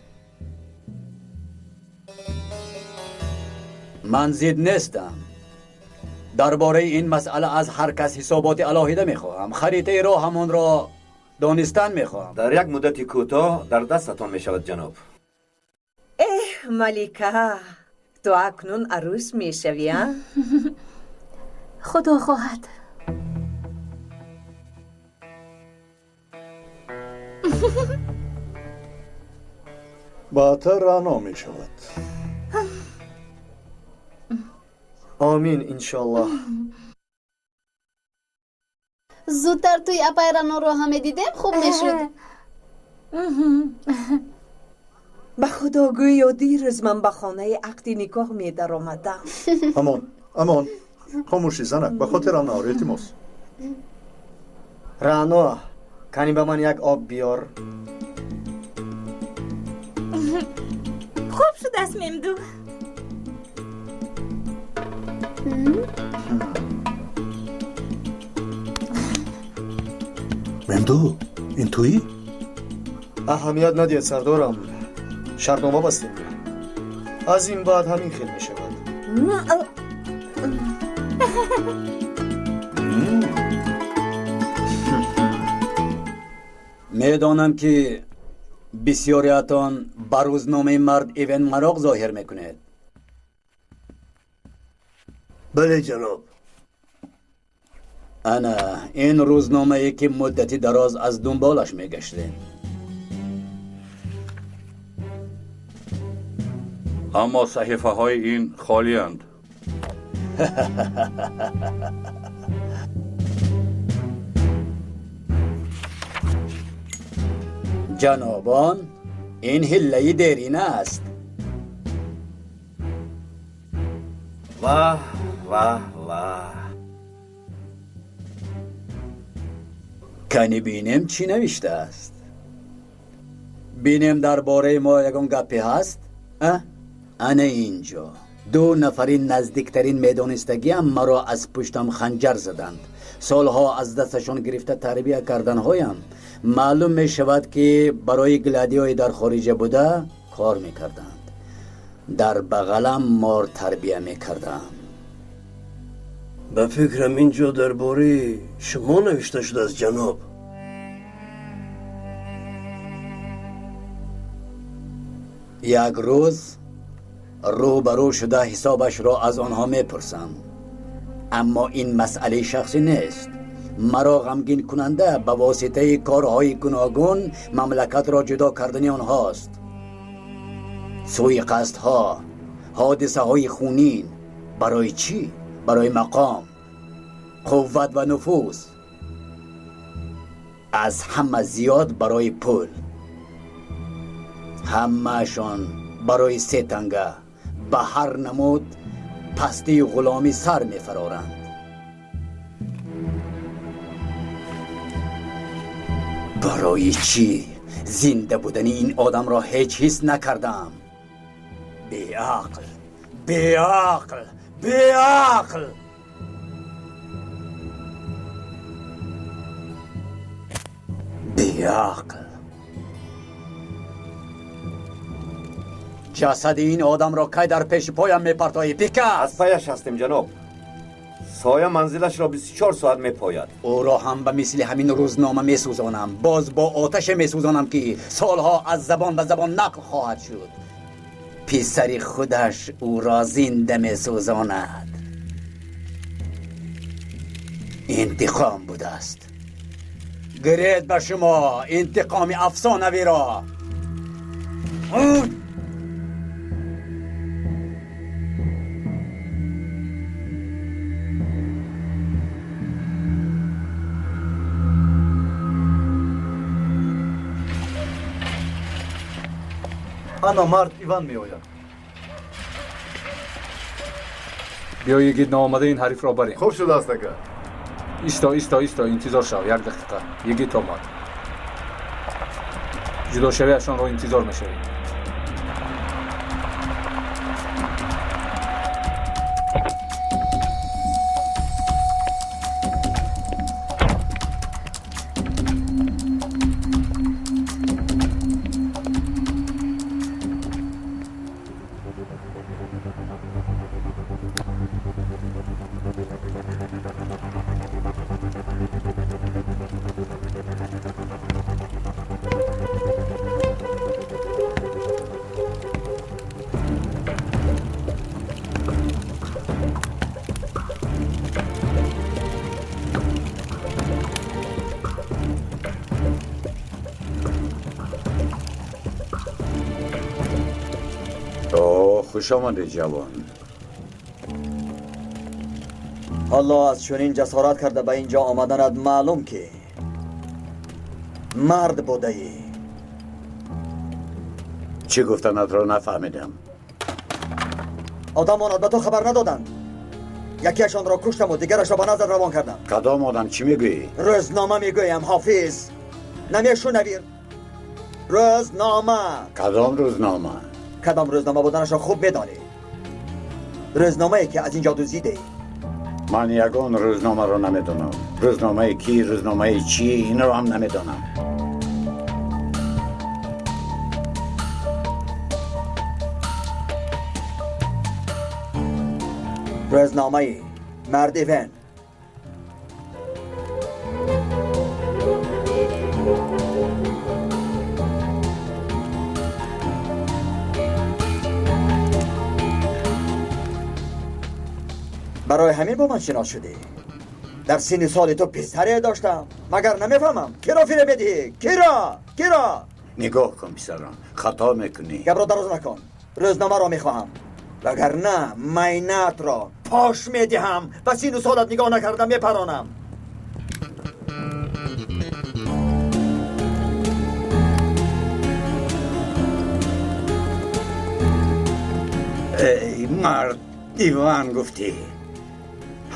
Ман зид нестам. Дар бораи ин масъала аз ҳар кас ҳисоботи алоҳида мехоҳам. Харитаи роҳамонро донистан мехоҳам. Дар як муддати кӯтоҳ дар дастатон мешавад ҷаноб. Эҳ, Малика, ту акнун арӯс мешавӣ, а? Худо хоҳад. Баъдтар Рано мешавад. Омин, иншоаллоҳ. Зудтар туи апай Раноро ҳам медидем хуб мешуд. Ба худо гӯё дирӯз ман ба хонаи ақди никоҳ медаромадам. Амон, амон, хомӯшӣ занак, ба хотирам наор, илтимос. Рано, кани ба ман як об биёр. Хуб шудааст, Мемду. Мемду, ин туӣ? Аҳамият надиҳед сардорам. Шартнома бастем. Аз ин баъд ҳамин хел мешавад. Медонам ки бисёриятон ба рӯзномаи мард Ивен мароқ зоҳир мекунед. Бале ҷаноб. Ана ин рӯзномае ки муддати дароз аз дунболаш мегаштем. Аммо саҳифаҳои ин холианд. Ҷанобон, ин ҳиллаи дерина аст. Ваҳ, ваҳ, ваҳ. Кани бинем чӣ навиштааст. Бинем дар бораи мо ягон гапе ҳаст? А? Ана инҷо ду нафари наздиктарин медонистагиам маро аз пуштам ханҷар заданд. Солҳо аз дасташон гирифта тарбия карданҳоям маълум мешавад, ки барои гладиои дар хориҷа буда кор мекарданд. Дар бағалам мор тарбия мекардам. Ба фикрам инҷо дар бораи шумо навишта шудааст, ҷаноб. Як рӯз рӯбарӯ шуда ҳисобашро аз онҳо мепурсам. Аммо ин масъалаи шахсӣ нест. Маро ғамгинкунанда ба воситаи корҳои гуногун мамлакатро ҷудо кардани онҳост. Суиқасдҳо, ҳодисаҳои хунин. Барои чӣ? Барои мақом, қувват ва нуфуз. Аз ҳама зиёд барои пул. Ҳамаашон барои се танга ба ҳар намуд пастию ғуломӣ сар мефароранд. Барои чӣ зинда будани ин одамро ҳеҷ ҳис накардам? Беақл, беақл, беақл! Беақл! Ҷасади ин одамро кай дар пеши поям мепартоӣ, Пика? Аз паяш ҳастем, ҷаноб. Соя манзилашро 24 соат мепояд. Ӯро ҳам ба мисли ҳамин рӯзнома месӯзонам. Боз бо оташе месӯзонам, ки солҳо аз забон ба забон нақл хоҳад шуд. Писари худаш ӯро зинда месӯзонад. Интиқом будааст. Гиред ба шумо интиқоми афсонавиро. Ана мард Иван меояд. Биё йигит, наомада ин ҳарифро барем. Хуб шудааст, ака. Исто, исто, исто, интизор шав, як дақиқа. Йигит омад. Ҷудошавиашонро интизор мешавем. Хуш омадӣ, ҷавон. Ҳоло аз чунин ҷасорат карда ба инҷо омаданат маълум, ки мард будаӣ. Чӣ гуфтанатро нафаҳмидам. Одамонат ба ту хабар надоданд. Якеашонро куштаму дигарашро ба назар равон кардам. Кадом одам? Чӣ мегӯӣ? Рӯзнома мегӯям, Ҳофиз. Намешунавӣ? Рӯзнома. Кадом рӯзнома? Кадом рӯзнома буданашро хуб медонӣ. Рӯзномае ки аз инҷо дуздидӣ. Ман ягон рӯзномаро намедонам. Рӯзномаи кӣ, рӯзномаи чӣ, инро ҳам намедонам. Рӯзномаи мард Иван. Барои ҳамин бо ман шинос шудӣ. Дар синни соли ту писаре доштам. Магар намефаҳмам? Киро фиреб медиҳӣ? Киро? Киро? Нигоҳ кун, писарам, хато мекунӣ. Гапро дароз накун. Рӯзномаро мехоҳам. Вагарна майнатро пош медиҳам ва сину солат нигоҳ накарда мепаронам. Эй мард Иван, гуфтӣ.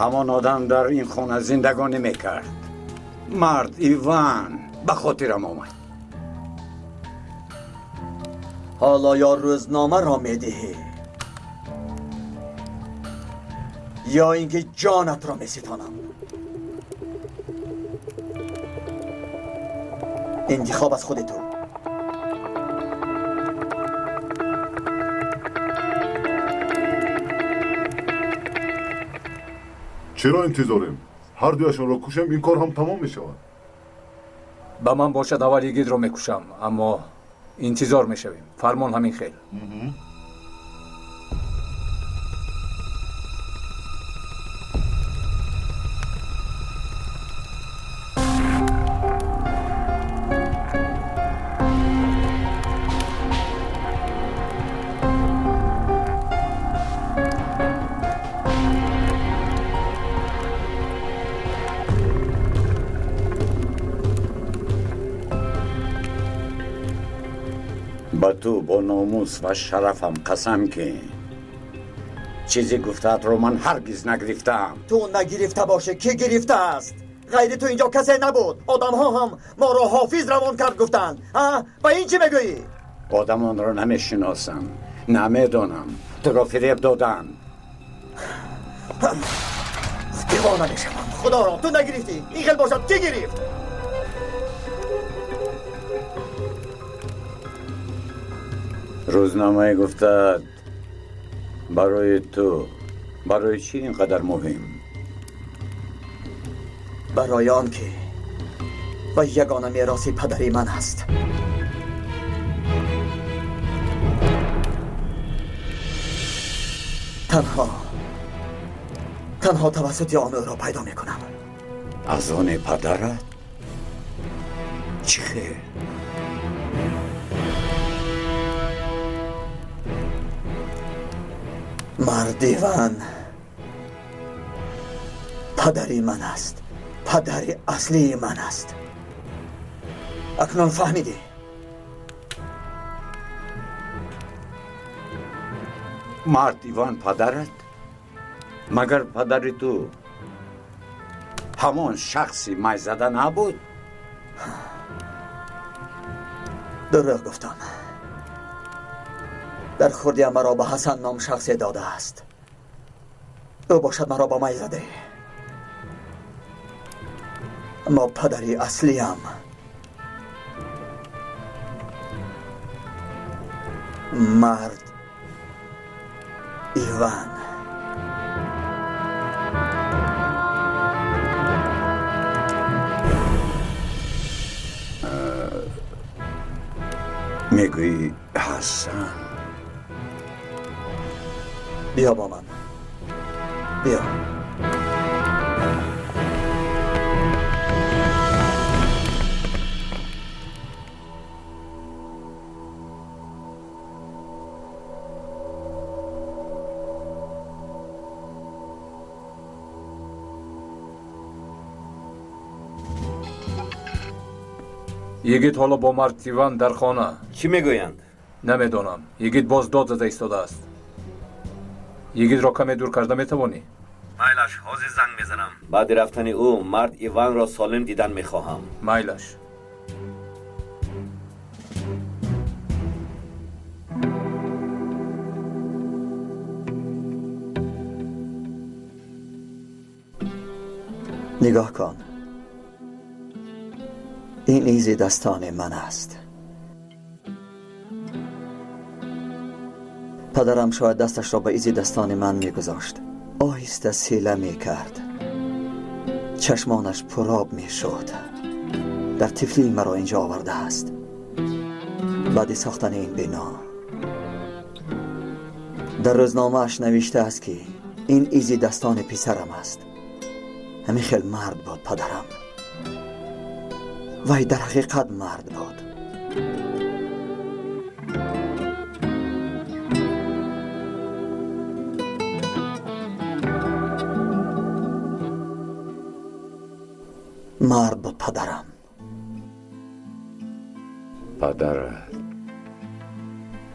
Ҳамон одам дар ин хона зиндагонӣ мекард. Мард Иван ба хотирам омад. Ҳоло ё рӯзномаро медиҳӣ, ё инки ҷонатро меситонам. Интихоб аз худи ту. Чаро интизорем? Ҳар дуяшонро кушем, ин кор ҳам тамом мешавад. Ба ман бошад, аввал йигитро мекушам, аммо интизор мешавем. Фармон ҳамин хел. Ба ту бо номус ва шарафам қасам, ки чизе гуфтаатро ман ҳаргиз нагирифтаам. Ту нагирифта боше, ки гирифтааст? Ғайри ту инҷо касе набуд. Одамҳо ҳам моро ҳофиз равон кард гуфтанд. Ба ин чӣ мегӯӣ? Одамонро намешиносам, намедонам. Туро фиреб доданд. Девона мешавам. Худоро, ту нагирифтӣ. Ин хел бошад, ки гирифт? Рӯзномае гуфтад барои ту барои чӣ ин қадар муҳим? Барои он ки ва ягона мероси падари ман аст. Танҳо тавассути он ӯро пайдо мекунам. Аз они падарат? Чӣ хел? Мард Иван падари ман аст. Падари аслии ман аст. Акнун фаҳмидӣ? Мард Иван падарат? Магар падари ту ҳамон шахси майзада набуд? Дурӯғ гуфтам. Дар хурдиам маро ба Ҳасан ном шахсе додааст. Ӯ бошад маро ба май зада. Аммо падари аслиям мард Иван. Мегӯӣ Ҳасан? Биё бо ман. Биё. Йигит ҳоло бо мард Иван дар хона. Чӣ мегӯянд? Намедонам. Йигит боз дод зада истодааст. Йигитро каме дур карда метавонӣ? Майлаш, ҳозир занг мезанам. Баъди рафтани ӯ мард Иванро солим дидан мехоҳам. Майлаш. Нигоҳ кун. Ин изи дастони ман аст. Падарам шояд дасташро ба изи дастони ман мегузошт. Оҳиста сила мекард. Чашмонаш пуроб мешуд. Дар тифлӣ маро инҷо овардааст. Баъди сохтани ин бино дар рӯзномааш навиштааст, ки ин изи дастони писарам аст. Ҳамин хел мард буд падарам. Вай дар ҳақиқат мард буд. Мард буд падарам. Падарат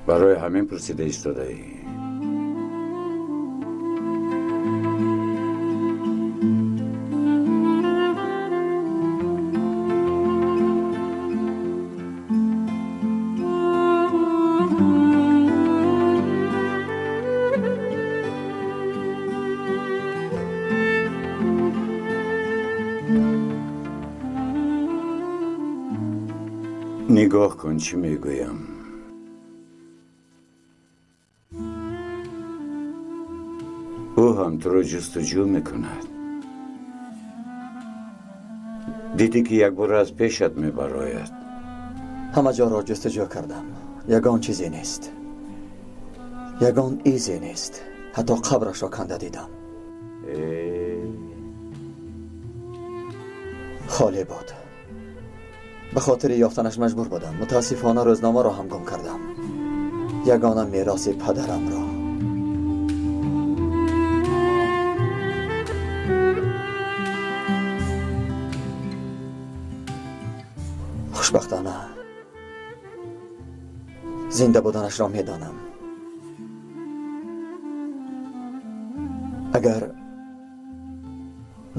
барои ҳамин пурсида истодаӣ? Нигоҳ кун, чӣ мегӯям. Ӯ ҳам туро ҷустуҷӯ мекунад. Дидӣ ки якбора аз пешат мебарояд. Ҳама ҷоро ҷустуҷӯ кардам. Ягон чизе нест. Ягон изе нест. Ҳатто қабрашро канда дидам. Холӣ буд. Ба хотири ёфтанаш маҷбур будам. Мутаассифона рӯзномаро ҳам гум кардам. Ягона мероси падарамро. Хушбахтона зинда буданашро медонам. Агар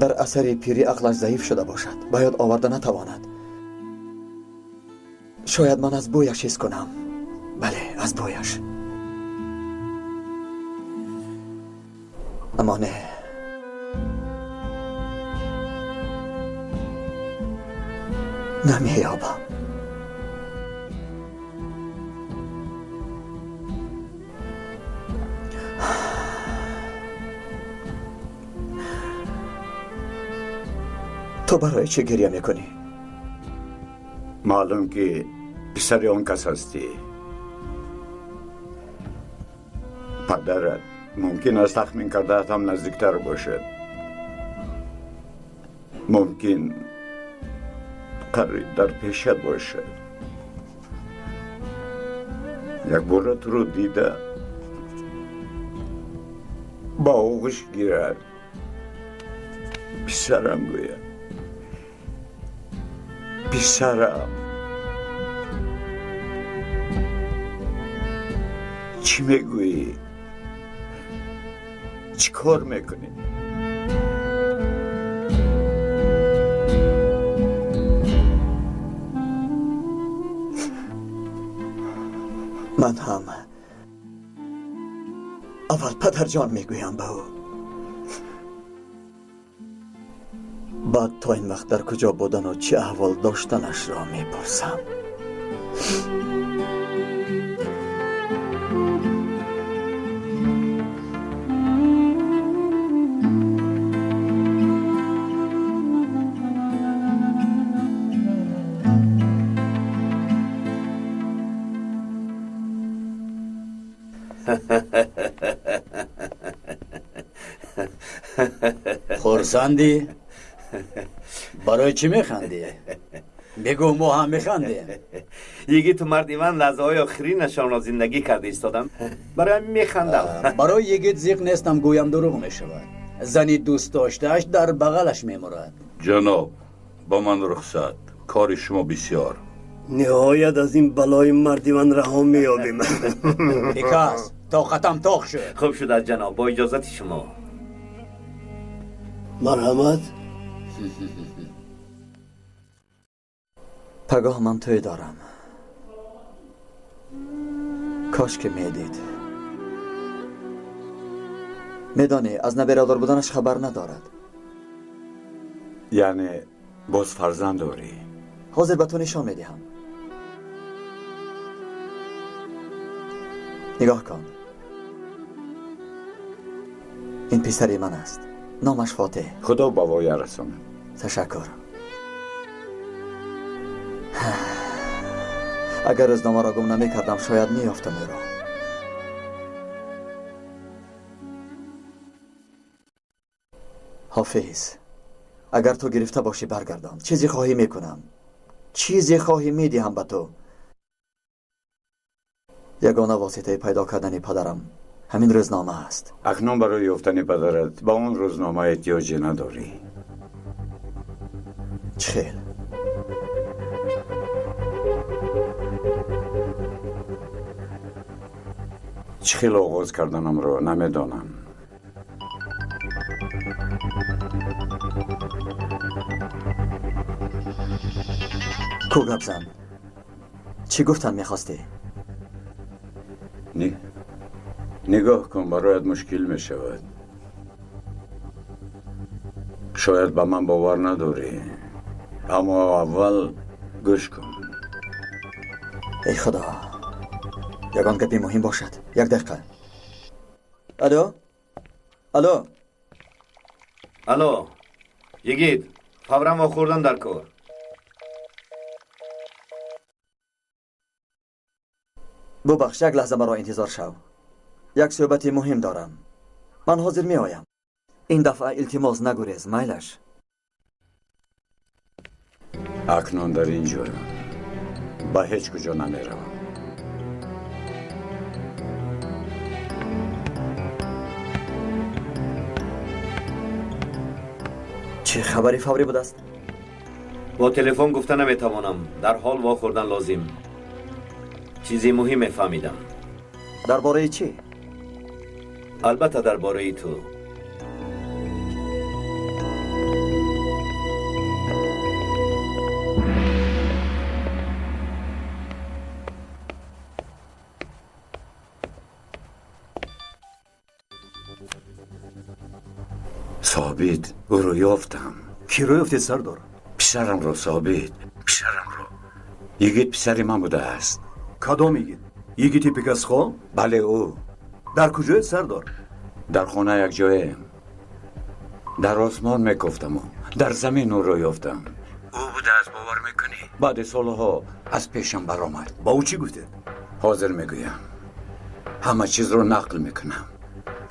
дар асари пирӣ ақлаш заиф шуда бошад, ба ёд оварда натавонад. Шояд ман аз бӯяш ҳис кунам. Бале, аз бӯяш. Аммо не. Намеёбам. Ту барои чӣ гиря мекунӣ? Маълум ки писари он кас ҳастӣ. Падарат мумкин аст тахмин кардаат ҳам наздиктар бошад. Мумкин қариб дар пешат бошад. Якбора туро дида ба оғӯш гирад. Писарам гӯяд. Писарам. Чӣ мегӯӣ? Чӣ кор мекунӣ? Ман ҳам аввал падарҷон мегӯям ба ӯ. Баъд то ин вақт дар куҷо будану чӣ аҳвол доштанашро мепурсам. Хурсандӣ? Барои чӣ механдӣ? Бигӯ, мо ҳам механдем. Йигиту марди ман лаҳзаҳои охиринашонро зиндагӣ карда истодам. Барои ҳамин механдам. Барои йигит зиқ нестам гӯям дурӯғ мешавад. Зани дӯстдоштааш дар бағалаш мемурад. Ҷаноб, ба ман рухсат. Кори шумо бисёр. Ниҳоят аз ин балои марди ман раҳо меёбем. Бикас, тоқатам тоқ шуд. Хуб шудааст ҷаноб, бо иҷозати шумо. Марҳамат. Пагоҳ ман тӯй дорам. Кош ки медид. Медонӣ, аз набирадор буданаш хабар надорад. Яъне боз фарзанд дорӣ? Ҳозир ба ту нишон медиҳам. Нигоҳ кун. Ин писари ман аст. Номаш Фотеҳ. Худо ба воя расонад. Ташаккур. Агар рӯзномаро гум намекардам, шояд меёфтам ӯро. Ҳофиз, агар ту гирифта бошӣ баргардон. Чизе хоҳӣ мекунам. Чизе хоҳӣ медиҳам ба ту. Ягона воситаи пайдо кардани падарам ҳамин рӯзнома аст. Акнун барои ёфтани падарат ба он рӯзнома эҳтиёҷе надорӣ. Чӣ хел? Чӣ хел оғоз карданамро намедонам. Ку гап зан. Чӣ гуфтан мехостӣ? Нигоҳ кун, бароят мушкил мешавад. Шояд ба ман бовар надорӣ, аммо аввал гӯш кун. Эй Худо, ягон гапи муҳим бошад. Як дақиқа. Алло, алло, алло, йигит, фавран вохӯрдан дар кор. Бубахш, як лаҳза маро интизор шав. Як суҳбати муҳим дорам. Ман ҳозир меоям. Ин дафъа илтимос нагурез, майлаш. Акнун дар ин ҷоям. Ба ҳеҷ куҷо намеравам. Чӣ хабари фаврӣ будааст? Бо телефон гуфта наметавонам. Дар ҳол вохӯрдан лозим. Чизи муҳиме фаҳмидам. Дар бораи чӣ? Албатта дар бораи ту. Собит, ӯро ёфтам. Киро ёфтед, сардор? Писарамро, Собит, писарамро. Йигит писари ман будааст. Кадом йигит? Йигити Пикасхон? Бале, ӯ. Дар куҷоед, сардор? Дар хона якҷоем. Дар осмон мекофтаму дар замин ӯро ёфтам. Ӯ будааст, бовар мекунӣ? Баъди солҳо аз пешам баромад. Ба ӯ чӣ гуфтед? Ҳозир мегӯям. Ҳама чизро нақл мекунам.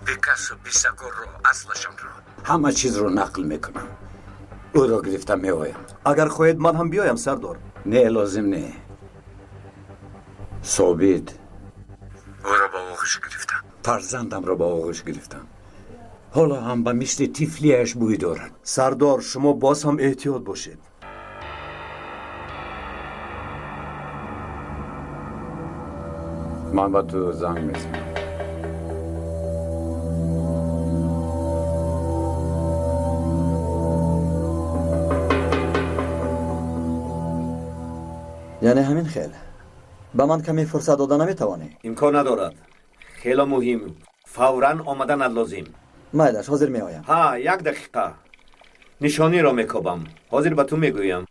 Пикассо, Писагорро, аслашонро. Ҳама чизро нақл мекунам. Ӯро гирифта меоям. Агар хоҳед, ман ҳам биёям, сардор. Не, лозим не. Собит, ӯро ба оғӯш гирифтам. Фарзандамро ба оғӯш гирифтам. Ҳоло ҳам ба мисли тифлияш бӯй дорад. Сардор, шумо боз ҳам эҳтиёт бошед. Ман ба ту занг мезанам. Яъне ҳамин хел ба ман каме фурсат дода наметавонӣ? Имкон надорад. Хело муҳим. Фавран омаданат лозим. Майлаш, ҳозир меоям. Ҳа, як дақиқа. Нишониро мекобам. Ҳозир ба ту мегӯям.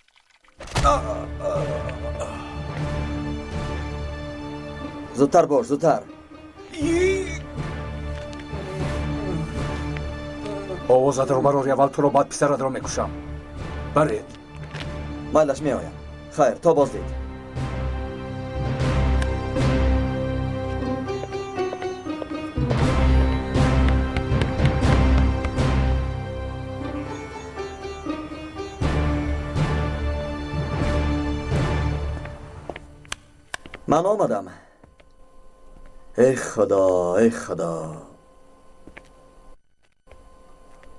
Зудтар бош, зудтар. Овозатро барори, аввал туро, баъд писаратро мекушам. Баред. Майлаш, меоям. Хайр, то боздид. Ман омадам. Эй Худо, эй Худо.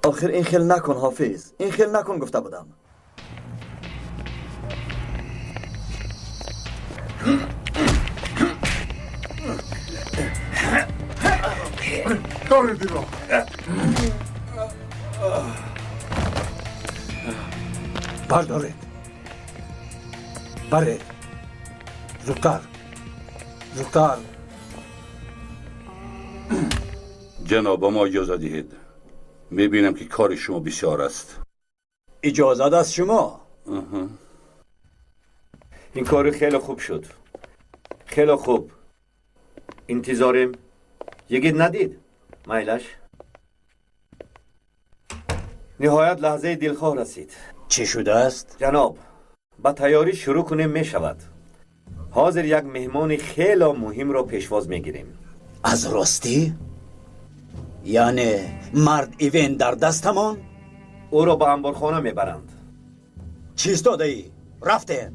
Охир ин хел накун, Ҳофиз. Ин хел накун гуфта будам. Доред инро. Бардоред. Баред. Зудтар. Зудтар. Ҷаноб, ба мо иҷоза диҳед. Мебинам ки кори шумо бисёр аст. Иҷозат аз шумо. Ин кори хеле хуб шуд. Хеле хуб. Интизорем. Йигит надид? Майлаш. Ниҳоят лаҳзаи дилхоҳ расид. Чӣ шудааст? Ҷаноб, ба тайёрӣ шурӯъ кунем мешавад. Ҳозир як меҳмони хело муҳимро пешвоз мегирем. Аз ростӣ? Яъне мард Ивен дар дастамон? Ӯро ба амборхона мебаранд. Чӣ истодаӣ? Рафтем.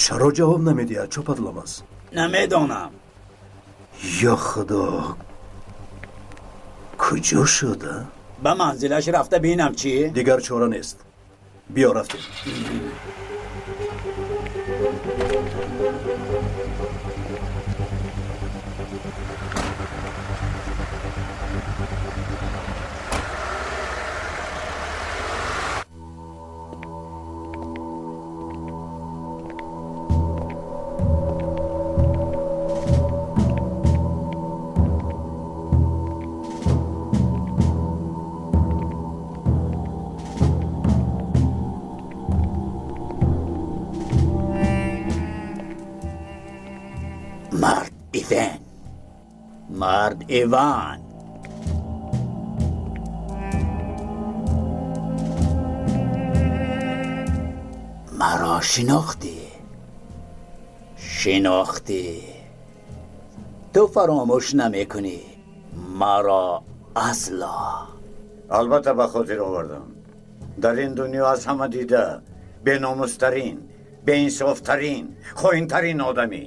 Чаро ҷавоб намедиҳад, Чопадломас? Намедонам. Ё Худо, куҷо шуда? Ба манзилаш рафта бинам чӣ? Дигар чора нест. Биё, рафтем. Иван. Мард Иван. Маро шинохтӣ? Шинохтӣ. Ту фаромӯш намекунӣ маро асло. Албатта ба хотир овардам. Дар ин дунё аз ҳама дида беномустарин, беинсофтарин, хоинтарин одамӣ.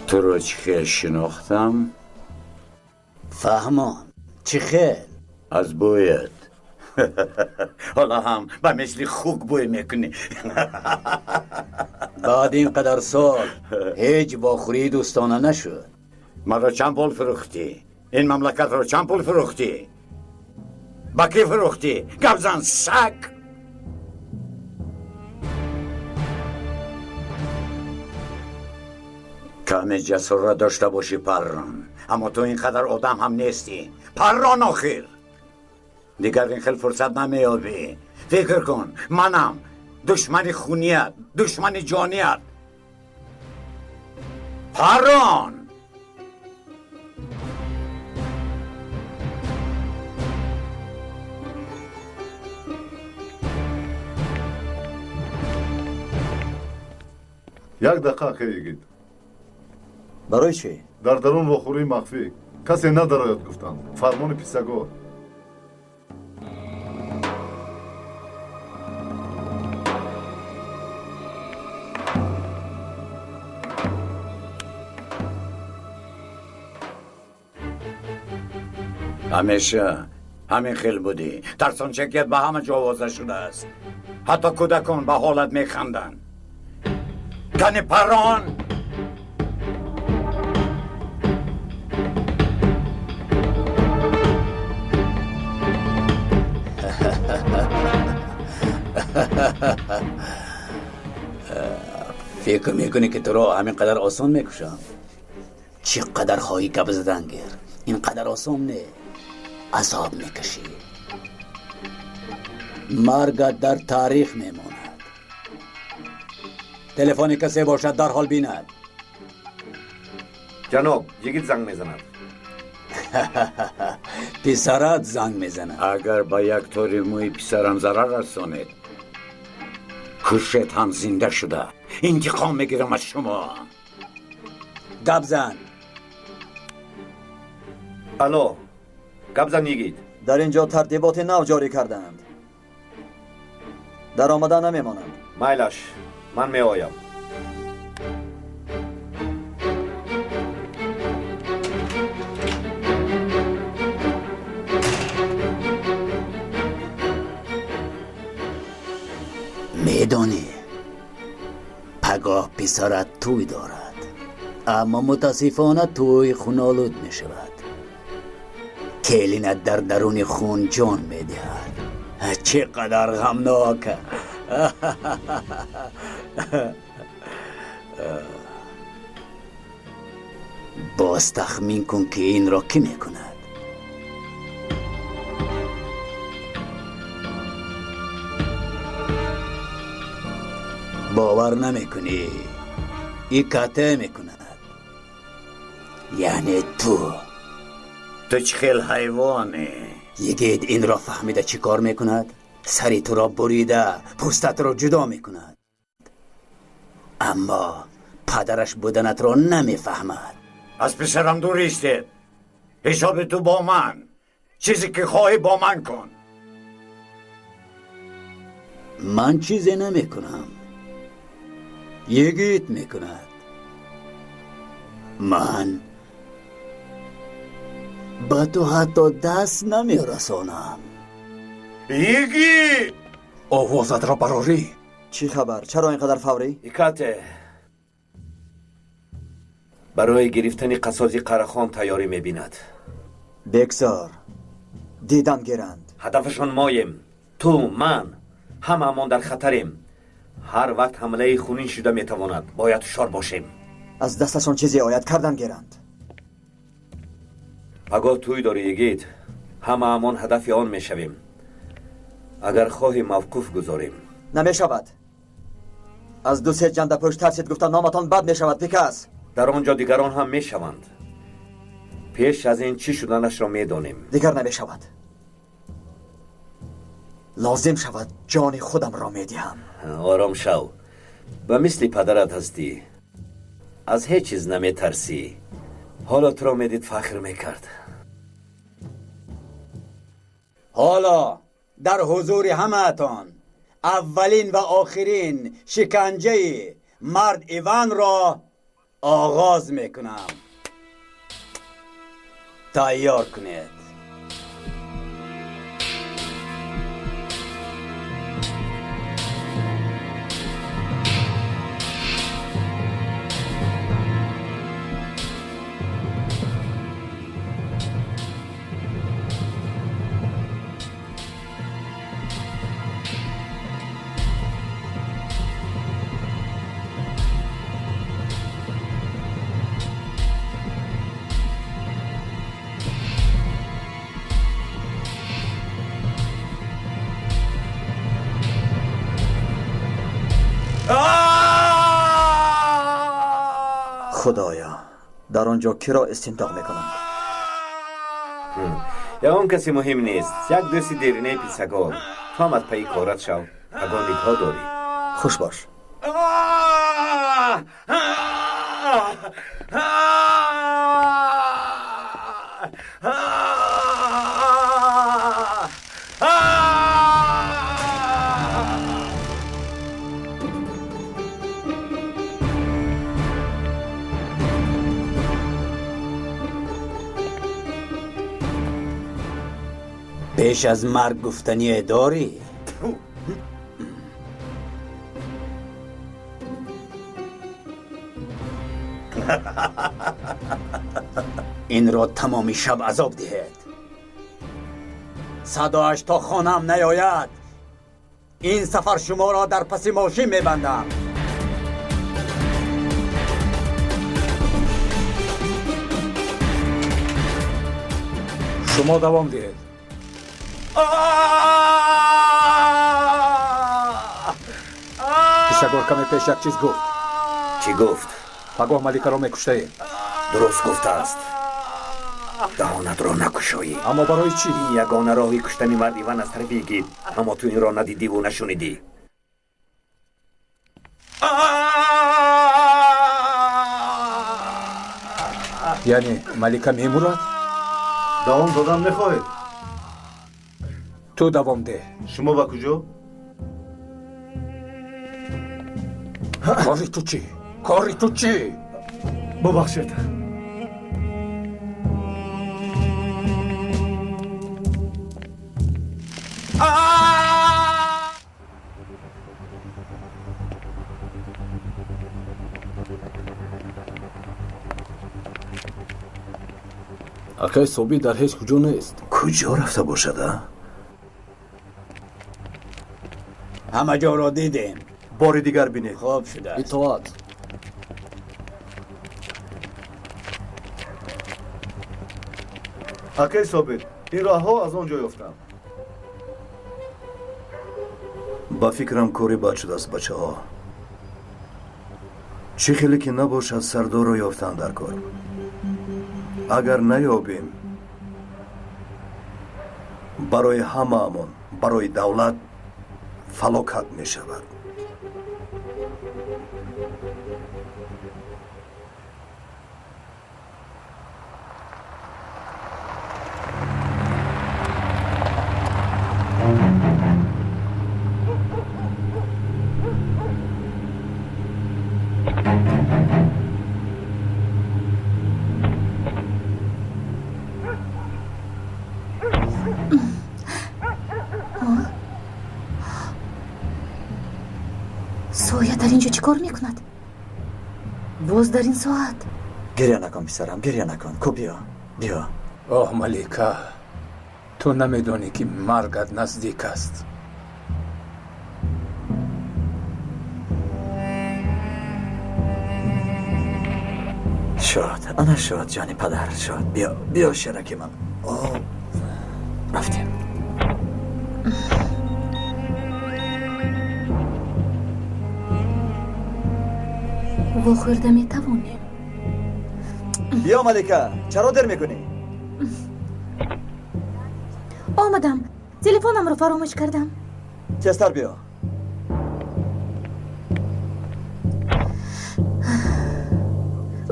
تو رو چی خیل شناختم؟ فهمان چی خیل؟ از بویت. حالا هم به مثل خوک بوی میکنی. بعد این قدر سال هیچ واخوری دوستانه نشد. مرا چند پول فروختی؟ این مملکت رو چند پول فروختی؟ با کی فروختی؟ گپ زن سگ. کمی جسارت داشته باشی پران، اما تو اینقدر آدم هم نیستی پران. آخر دیگر این خیلی فرصت نمیابی. فکر کن منم دشمن خونیت، دشمن جانیت پران. یک دقیقه خیلی. برای چی؟ در درون واخوری مخفی کسی ندراید گفتند. فرمان پیسگار. همیشه همین خیل بودی. ترسانچکیت به همه جا آوازه شده است. حتی کودکان به حالت میخندند. کنی پران. فکر میکنی که تو رو همین قدر آسان میکشم؟ چقدر خواهی گپ زدن گیر، این قدر آسان نه. عذاب میکشی. مرگ در تاریخ میماند. تلفن کسی باشد در حال بیند. جناب یکی زنگ میزند. پسرت زنگ میزند. اگر با یک تاری موی پسرم ضرر رسانید، کشت هم زنده شده. انتقام میگیرم از شما. گپ زن. الو گپ زن یگید. در اینجا ترتیبات نو جاری کردند. در آمده نمیمانند. مایلش من می آیم. میدانی پگاه پسرت توی دارد، اما متاسفانه توی خونالود می شود. کلینت در درون خون جان می دهد. چقدر غمناک. باز تخمین کن که این را کی می کند. باور نمی کنی. ای کته می کند. یعنی تو. تو چه خیلی حیوانی. Йигит инро фаҳмида чӣ кор мекунад? Сари туро бурида, пӯстатро ҷудо мекунад. Аммо падараш буданатро намефаҳмад. Аз писарам дур истед. Ҳисоби ту бо ман. Чизе ки хоҳӣ бо ман кун. Ман чизе намекунам. Йигит мекунад. Ман ба ту ҳатто даст намерасонам. Йигит! Овозатро барорӣ. Чӣ хабар? Чаро ин қадар фаврӣ? Икате, барои гирифтани қасози Қарахон тайёрӣ мебинад. Бегзор, дидан гиранд. Ҳадафашон моем. Ту, ман, ҳамаамон дар хатарем. Ҳар вақт ҳамлаи хунин шуда метавонад. Бояд ҳушёр бошем. Аз дасташон чизе ояд, кардан гиранд. Пагоҳ тӯй дорӣ, йигит. Ҳамаамон ҳадафи он мешавем. Агар хоҳӣ мавқуф гузорем. Намешавад. Аз ду се ҷандапӯш тарсид гуфта номатон бад мешавад, пикас. Дар он ҷо дигарон ҳам мешаванд. Пеш аз ин чӣ шуданашро медонем. Дигар намешавад. Лозим шавад ҷони худамро медиҳам. Ором шав. Ба мисли падарат ҳастӣ. Аз ҳеҷ чиз наметарсӣ. Ҳоло туро медид фахр мекард. Ҳоло дар ҳузури ҳамаатон аввалин ва охирин шиканҷаи мард Иванро оғоз мекунам. Тайёр кунед. Худоё, дар он ҷо киро истинтоқ мекунанд? Ягон касе муҳим нест. Як дӯсти деринаи писагор. Ту ҳам аз пайи корат шав. Ягон нигоҳ дорӣ. Хуш бош. Пеш аз марг гуфтание дорӣ? Инро тамоми шаб азоб диҳед. Садояш то хонаам наёяд. Ин сафар шуморо дар паси мошин мебандам. Шумо давом диҳед. Писагор каме пеш як чиз гуфт. Чӣ гуфт? Пагоҳ маликаро мекуштаем. Дуруст гуфтааст. Даҳонатро накушоӣ. Аммо барои чӣ? Ин ягона роҳи куштани мард Иван аз тарафи йигит. Аммо ту инро надидиву нашунидӣ. Яъне малика мемурад? Давом додан мехоҳед? Ту давом деҳ. Шумо ба куҷо? Кори ту чӣ? Кори ту чӣ? Бубахшед. Акай Собир дар ҳеҷ куҷо нест. Куҷо рафта бошад, а? Ҳама ҷоро дидем. Бори дигар бинед. Хоб шудааст. Итоат. Акай Собир, ин роҳҳо аз он ҷо ёфтам. Ба фикрам кори бад шудааст, бачаҳо. Чӣ хеле ки набошад, сардорро ёфтан дар кор. Агар наёбем, Барои ҳамаамон, барои давлат фалокат мешавад. Соя дар инҷо чӣ кор мекунад? Боз дар ин соат? Гиря накун, писарам, гиря накун. Ку биё, биё. Оҳ, Малика, ту намедонӣ, ки маргат наздик аст. Шуд, ана шуд, ҷони падар, шуд. Биё, биё, шираки ман. О, рафтем. Вохӯрда метавонем. Биё, Малика, чаро дер мекунӣ? Омадам, телефонамро фаромӯш кардам. Тезтар биё.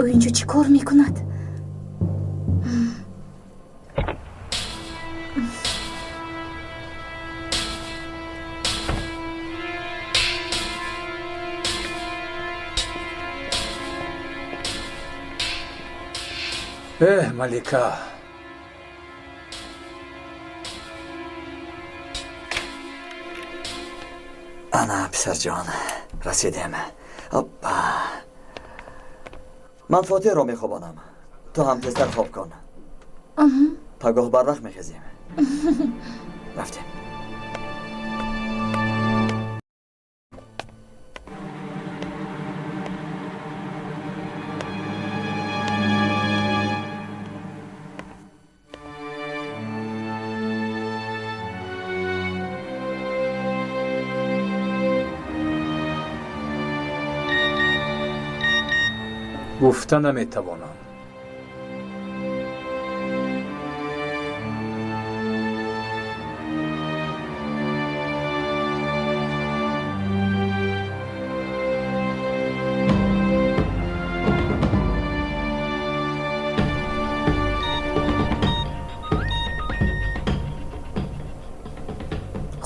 Ӯ инҷо чӣ кор мекунад? Эҳ, Малика. Ана, писарҷон, расидем. Оппа. Ман Фотиҳро мехобонам. Ту ҳам тезтар хоб кун. Пагоҳ барвақт мехезем. Рафтем. Гуфта наметавонам.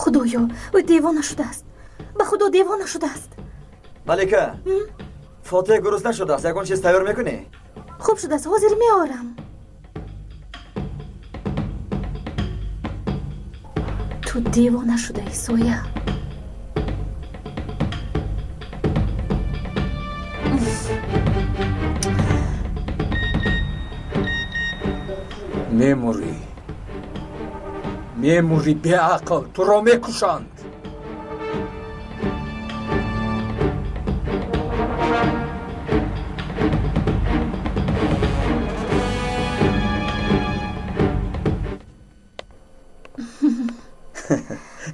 Худоё, ӯ девона шудааст. Ба Худо девона шудааст. Малика, Фотиҳ гурусна шудааст. Ягон чиз тайёр мекунӣ? Хуб шудааст, ҳозир меорам. Ту девона шудаӣ, Соя. Мемурӣ, мемурӣ, беақл, туро мекушанд.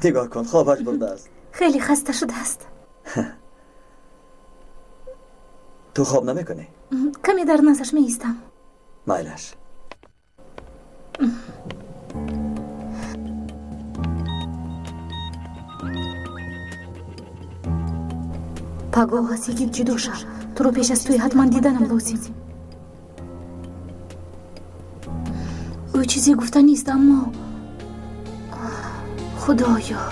Нигоҳ кун, хобаш бурдааст. Хеле хаста шудааст. Ту хоб намекунӣ? Каме дар наздаш меистам. Майлаш. Пагоҳ аз йигит ҷудо шав. Туро пеш аз тӯй ҳатман диданам лозим. Ӯ чизе гуфта нест, аммо Худоё.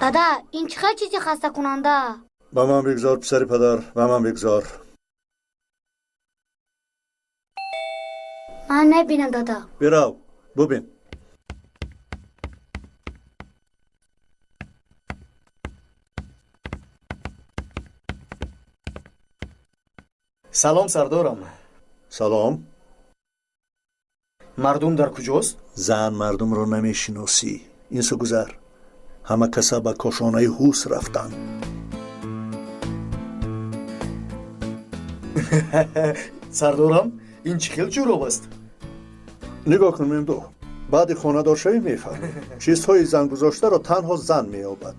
Дада, ин чӣ хел чизи хастакунанда? Ба ман бигзор, писари падар, ба ман бигзор. Ман мебинам, дада. Бирав, бубин. Салом, сардорам. Салом. Мардум дар куҷост? Зан мардумро намешиносӣ. Ин су гузар. Ҳама каса ба кошонаи ҳус рафтанд. Сардорам, ин чӣ хел ҷӯроб аст? Нигоҳ кун, Мемдуҳ. Баъди хонадоршавӣ мефаҳмӣ. Чизҳои зангузоштаро танҳо зан меёбад.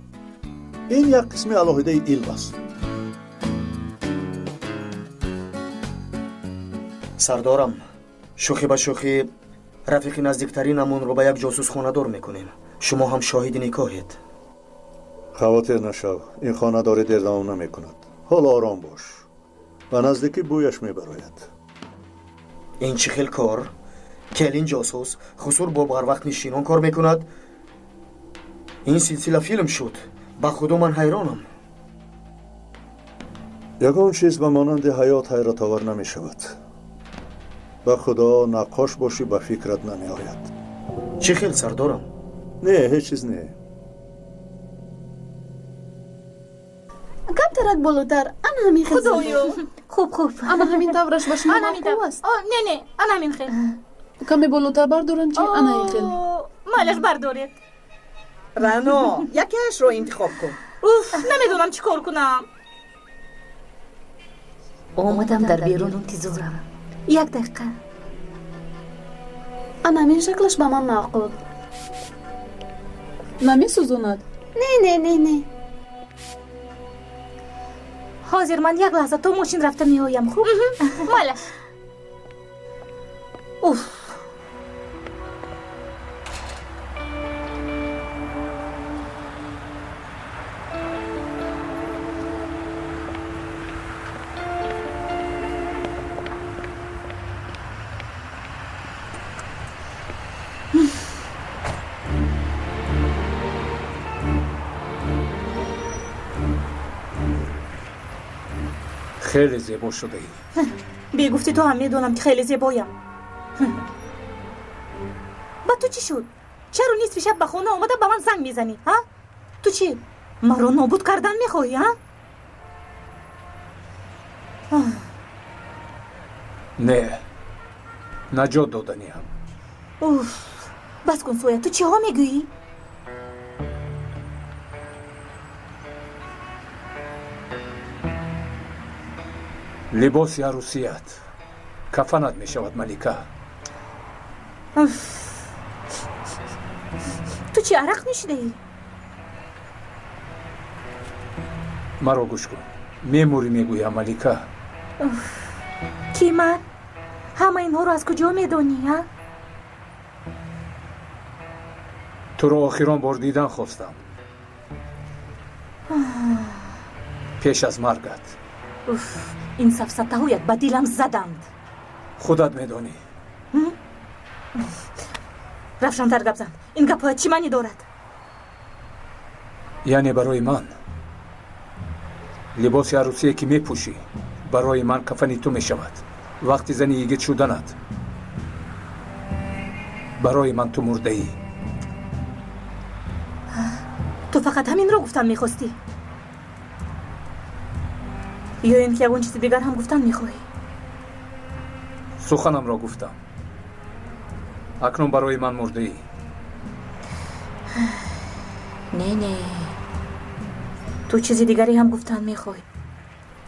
Ин як қисми алоҳидаи илм аст. Сардорам, шӯхӣ ба шӯхӣ рафиқи наздиктаринамонро ба як ҷосус хонадор мекунем. Шумо ҳам шоҳиди никоҳед. Хавотир нашав, ин хонадорӣ дер давом намекунад. Ҳоло ором бош. Ба наздикӣ бӯяш мебарояд. Ин чӣ хел кор? Келин ҷосус, хусур бо барвақтнишинон кор мекунад. Ин силсила филм шуд. Ба худо ман ҳайронам. Ягон чиз ба монанди ҳаёт ҳайратовар намешавад. Ба худо наққош бошӣ, ба фикрат намеояд. Чӣ хел, сардорам? Не, ҳеҷ чиз не. Камтарак болотар, ана ҳамин хел. Худоё! Хуб, хуб. Ана ҳамин тавраш ба шумо маъқул аст? Не, не, ана ҳамин хел. Каме болотар бардорам чи? Ана ин хел. Майлаш, бардоред. Рано, якеашро интихоб кун. Уф, намедонам чӣ кор кунам. Омадам, дар берун интизорам. Як дақиқа. Ана ҳамин шаклаш ба ман маъқул. Намесӯзонад? Не, не, не, не. Ҳозир ман як лаҳза то мошин рафта меоям, хуб? Майлаш. Уф. Хеле зебо шудаӣ. Бегуфти ту ҳам медонам, ки хеле зебоям. Ба ту чӣ шуд? Чаро нисфи шаб ба хона омада ба ман занг мезанӣ, ҳа? Ту чӣ, маро нобуд кардан мехоҳӣ, ҳа? Не, наҷот доданиам. Уф, бас кун, Соя, ту чиҳо мегӯӣ? Либоси арӯсият кафанат мешавад, Малика. Ту чӣ, арақ нӯшидаӣ? Маро гӯш кун, мемурӣ, мегӯям, Малика. Ки ман? Ҳама инҳоро аз куҷо медонӣ, а? Туро охирон бор дидан хостам пеш аз маргат. Уф, ин сафсатаҳоят ба дилам заданд. Худат медонӣ. Равшантар гап зан. Ин гапҳоят чӣ маънӣ дорад? Яъне барои ман либоси арӯсие ки мепӯшӣ, барои ман кафани ту мешавад. Вақти зани йигит шуданат барои ман ту мурдаӣ. Ту фақат ҳаминро гуфтан мехостӣ? Ё ин ки ягон чизи дигар ҳам гуфтан мехоҳӣ? Суханамро гуфтам. Акнун барои ман мурдаӣ. Не, не, ту чизи дигаре ҳам гуфтан мехоҳӣ.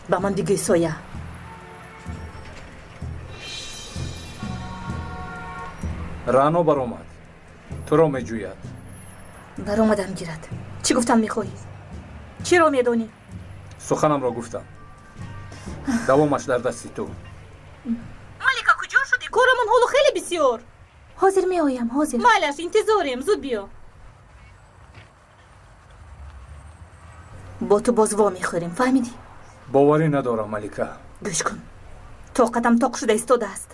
Ба ман бигӯй, Соя. Рано баромад, туро меҷӯяд. Баромадам гирад. Чӣ гуфтан мехоҳӣ? Чиро медонӣ? Суханамро гуфтам. Давомаш дар дасти ту. Малика, куҷо шудӣ? Корамон ҳоло хеле бисёр. Ҳозир меоям, ҳозир. Майлаш, интизорем, зуд биё. Бо ту боз во мехӯрем, фаҳмидӣ? Боварӣ надорам, Малика. Гӯш кун, тоқатам тоқ шуда истодааст.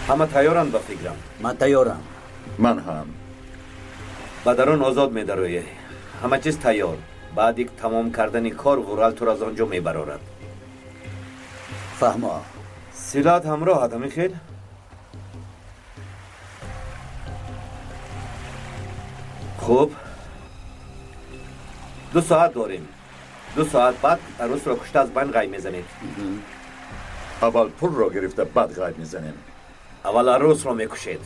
Ҳама тайёранд ба фикрам. Ман тайёрам. Ман ҳам. Ба дарун озод медароӣ. Ҳама чиз тайёр. Баъди тамом кардани кор Ғурал туро аз он ҷо мебарорад. Фаҳмо. Силоҳат ҳамроҳат, ҳамин хел? Хуб. 2 соат дорем. 2 соат баъд арӯсро кушта аз байн ғайб мезанед. Аввал пулро гирифта баъд ғайб мезанем. Аввал арӯсро мекушед,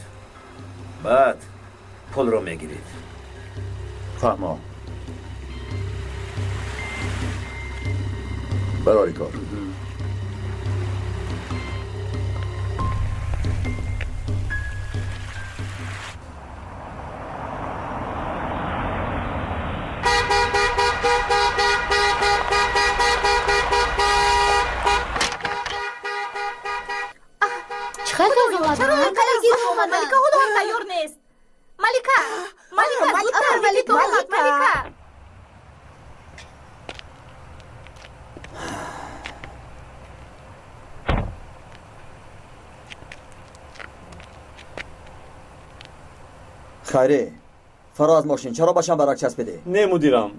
баъд пулро мегиред. Фаҳмо. Барори кор. Чаро ин қадар зуд омад? Малика ҳоло ҳам тайёр нест. Малика! Малика, зудтар вилит омад, Малика! Хайре, фаро аз мошин, чаро ба чамбарак часпидӣ? Не, мудирам.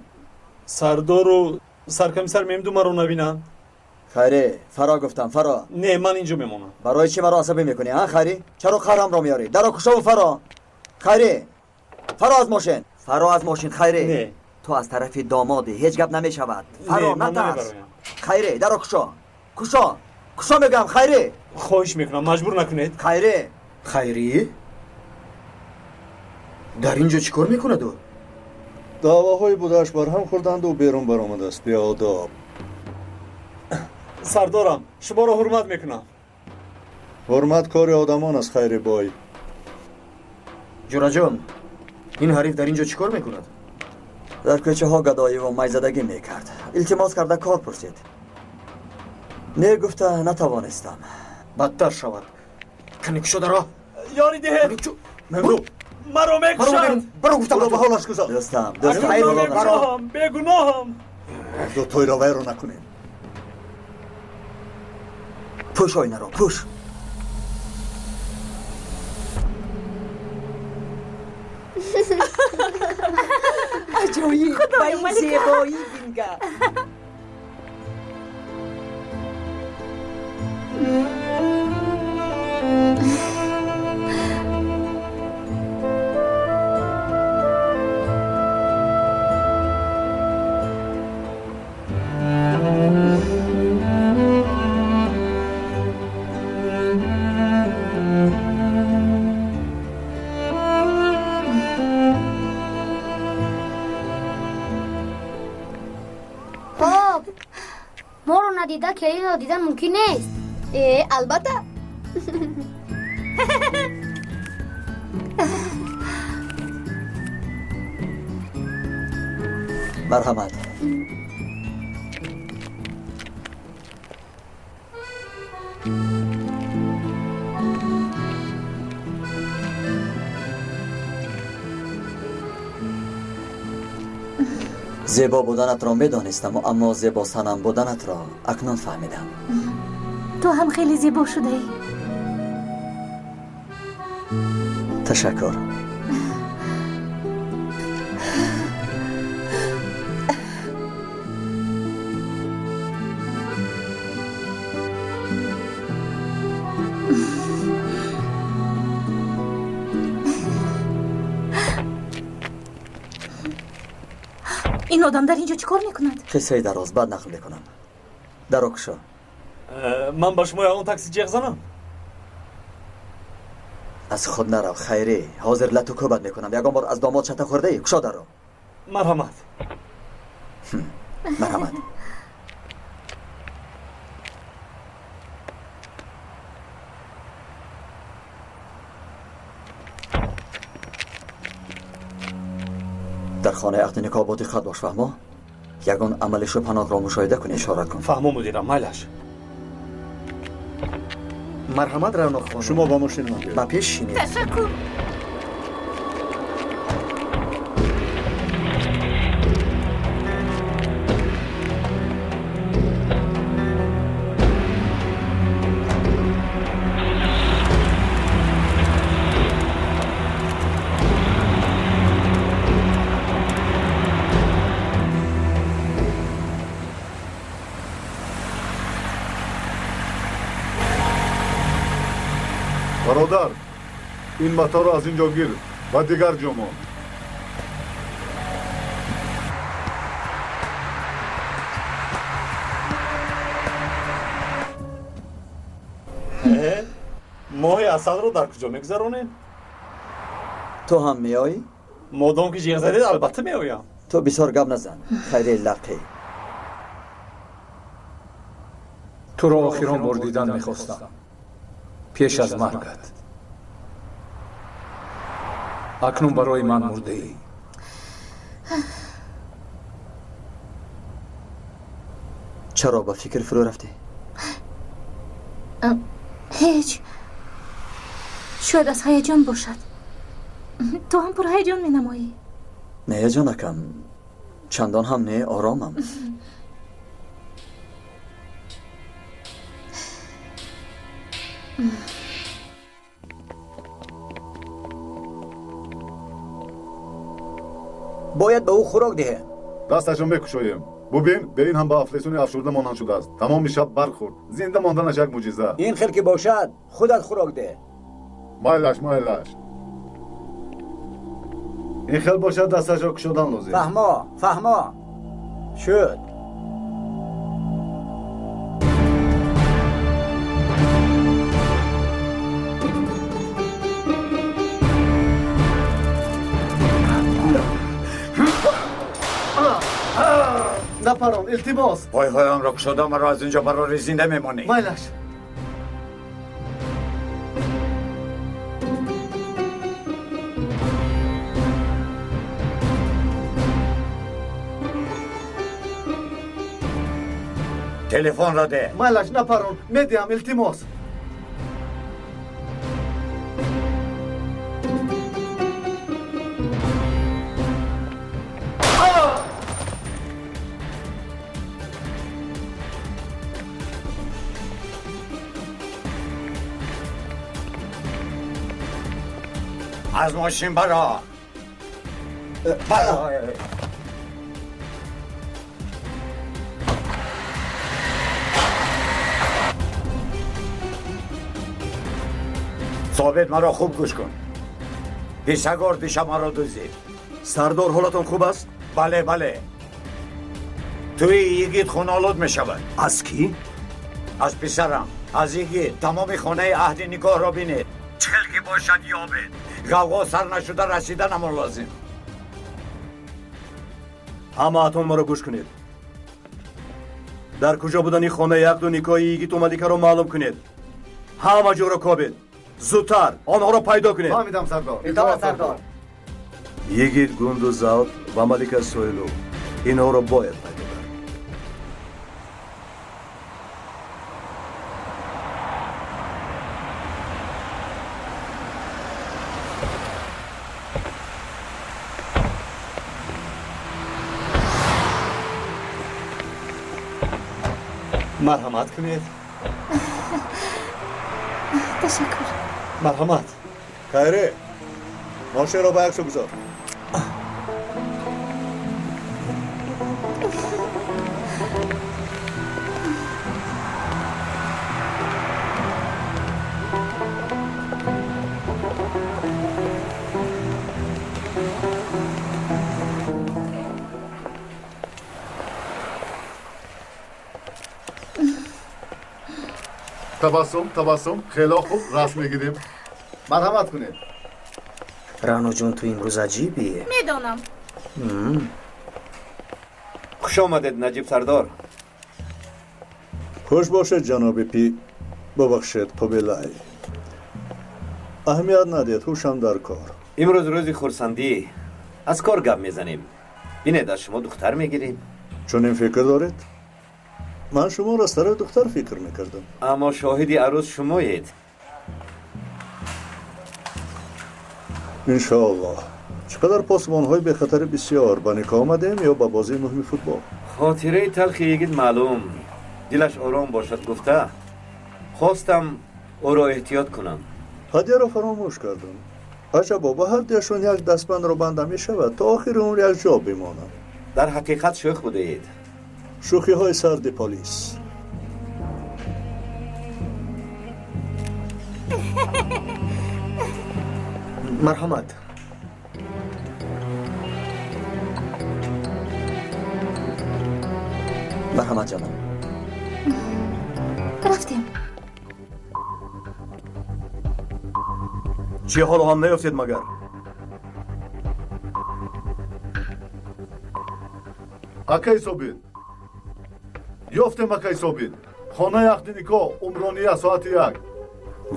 Сардору саркомиссар Мемду маро набинанд. Хайре, фаро гуфтам, фаро. Не, ман инҷо мемонам. Барои чӣ маро асабӣ мекунӣ, а, Хайри? Чаро қаҳрамро меорӣ? Даро кушову фаро. Хайре, фаро аз мошин. Фаро аз мошин, Хайре. Не. Ту аз тарафи домодӣ, ҳеҷ гап намешавад. Фаро, натарс. Хайре, даро кушо. Кушо. Кушо мегӯям, Хайре. Хоҳиш мекунам, маҷбур накунед. Хайре. Хайри? Дар инҷо чӣ кор мекунад ӯ? Даъвоҳои будааш барҳам хӯрданду берун баромадааст. Беодоб. Сардорам, шуморо ҳурмат мекунам. Ҳурмат кори одамон аст, Хайри бой. Ҷураҷон, ин ҳариф дар инҷо чӣ кор мекунад? Дар кӯчаҳо гадоиву майзадагӣ мекард. Илтимос карда кор пурсид. Не гуфта натавонистам. Бадтар шавад. Кани кушо даро. Ёри диҳед. Мемду. Маро мекушанд. Баро гуфтам. Ӯро ба ҳолаш гузор. Дӯстам, дӯстам. Бегуноҳам, бегуноҳам. Ду тойро вайро накунем. Пӯш оинаро, пӯш. Аҷоиб, ба ин зебоӣ бингар. Надида келинро дидан мумкин нест. Э, албатта. Марҳамат. Зебо буданатро медонистам, аммо зебо санам буданатро акнун фаҳмидам. Ту ҳам хеле зебо шудаӣ. Ташаккур. Ин одам дар инҷо чӣ кор мекунад? Қиссаи дароз, баъд нақл мекунам. Даро кушо. Ман ба шумо ягон такси ҷеғ занам? Аз худ нарав, Хайрӣ. Ҳозир лату кӯбат мекунам. Ягон бор аз домод чата хӯрдаӣ? Кушо даро. Марҳамат. Марҳамат. Дар хонаи ақди никоҳ бо диққат бош, фаҳмо? Ягон амали шубҳанокро мушоҳида кунӣ, ишора кун. Фаҳмо, мудирам, майлаш. Марҳамат, Равно хонум. Шумо ба мошин ман биёед. Ба пеш шинед. Ташаккур. Бародар, ин матоъро аз ин ҷо гир ва дигар ҷо мон. Моҳи асалро дар куҷо мегузаронем? Ту ҳам меоӣ? Модом ки ҷиғ задед, албатта меоям. Ту бисёр гап назан, хайри лақӣ. Туро охирон бор дидан мехостам, пеш аз маргат. Акнун барои ман мурдаӣ. Чаро ба фикр фурӯ рафтӣ? Ҳеҷ. Шояд аз ҳаяҷон бошад. Ту ҳам пурҳаяҷон менамоӣ. Не, ҷонакам, чандон ҳам не, оромам. Бояд ба ӯ хӯрок диҳем. Дасташро мекушоем. Бубин, берин ҳам ба афлесуни афшурда монанд шудааст. Тамоми шаб барқ хӯрд. Зинда монданаш як мӯъҷиза. Ин хел ки бошад, худат хӯрок деҳ. Майлаш, майлаш. Ин хел бошад, дасташро кушодан лозим. Фаҳмо, фаҳмо. Шуд. Напарон, илтимос. Пойҳоямро кушода маро аз инҷо барори зинда мемонӣ. Майлаш. Телефонро деҳ. Майлаш, напарон, медиҳам, илтимос. Аз мошин баро. Баро. Собит, маро хуб гӯш кун. Писагор диша маро дуздид. Сардор, ҳолатон хуб аст? Бале, бале. Туи йигит хунолуд мешавад. Аз кӣ? Аз писарам, аз йигит. Тамоми хонаи аҳди никоҳро бинед. Чӣ хел ки бошад, ёбед. Ғавғо сар нашуда расиданамон лозим. Ҳамаатон маро гӯш кунед. Дар куҷо будани хонаи ақду никоҳи йигиту маликаро маълум кунед. Ҳама ҷоро кобед. Зудтар онҳоро пайдо кунед. Фаҳмидам, сардор. Итоат, сардор. Йигит Гундузалп ва малика Сойлу, инҳоро бояд пайдо кард. Марҳамат кунед. Ташаккур. Марҳамат. Хайре, мошинро ба як сӯ гузор. Табассум, табассум. Хеле хуб, расм мегирем. Марҳамат кунед. Рано ҷон, ту имрӯз аҷибӣ. Медонам. Хуш омадед, Наҷиб сардор. Хуш бошед, ҷаноби пи. Бубахшед, Қубилай. Аҳамият надиҳед, ҳушам дар кор. Имрӯз рӯзи хурсандӣ. Аз кор гап мезанем. Бинед, аз шумо духтар мегирем. Чунин фикр доред? Ман шуморо аз тарафи духтар фикр мекардам. Аммо шоҳиди арӯз шумоед. Иншоаллоҳ. Чӣ қадар посбонҳои бехатари бисёр ба никоҳ омадем ё ба бозии муҳими футбол. Хотираи талхи йигит маълум. Дилаш ором бошад гуфта, хостам ӯро эҳтиёт кунам. Ҳадияро фаромӯш кардам. Аҷабо, ба ҳар дуяшон як дастбандро банда мешавад, то охири умр як ҷо бимонам. Дар ҳақиқат шӯх будаед. Шӯхиҳои сарди полис. Марҳамат. Марҳамат, ҷаноб. Рафтем. Чӣ ҳоло ҳам наёфтед магар? Акай Собит. Ёфтем, акай Собит. Хонаи ақди никоҳ, Умрония, соати 1.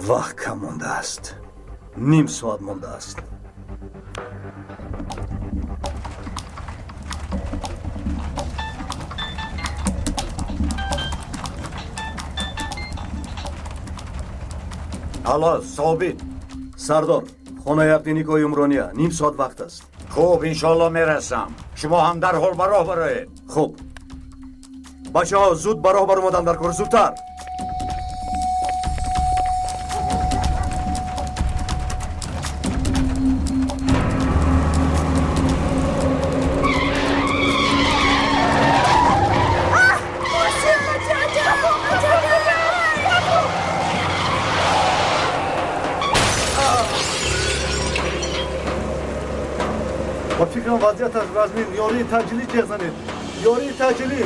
Вақт кам мондааст. Ним соат мондааст. Алло, Собит. Сардор, хонаи ақди никоҳи Умрония, ним соат вақт аст. Хуб, иншоалло мерасам. Шумо ҳам дарҳол ба роҳ бароед. Хуб. Бачаҳо, зуд ба роҳ баромадан дар кор, зудтар. Ба фикрам вазъияташ вазнин. Ёрии таъҷилӣ ҷеғ занед. Ёрии таъҷилӣ.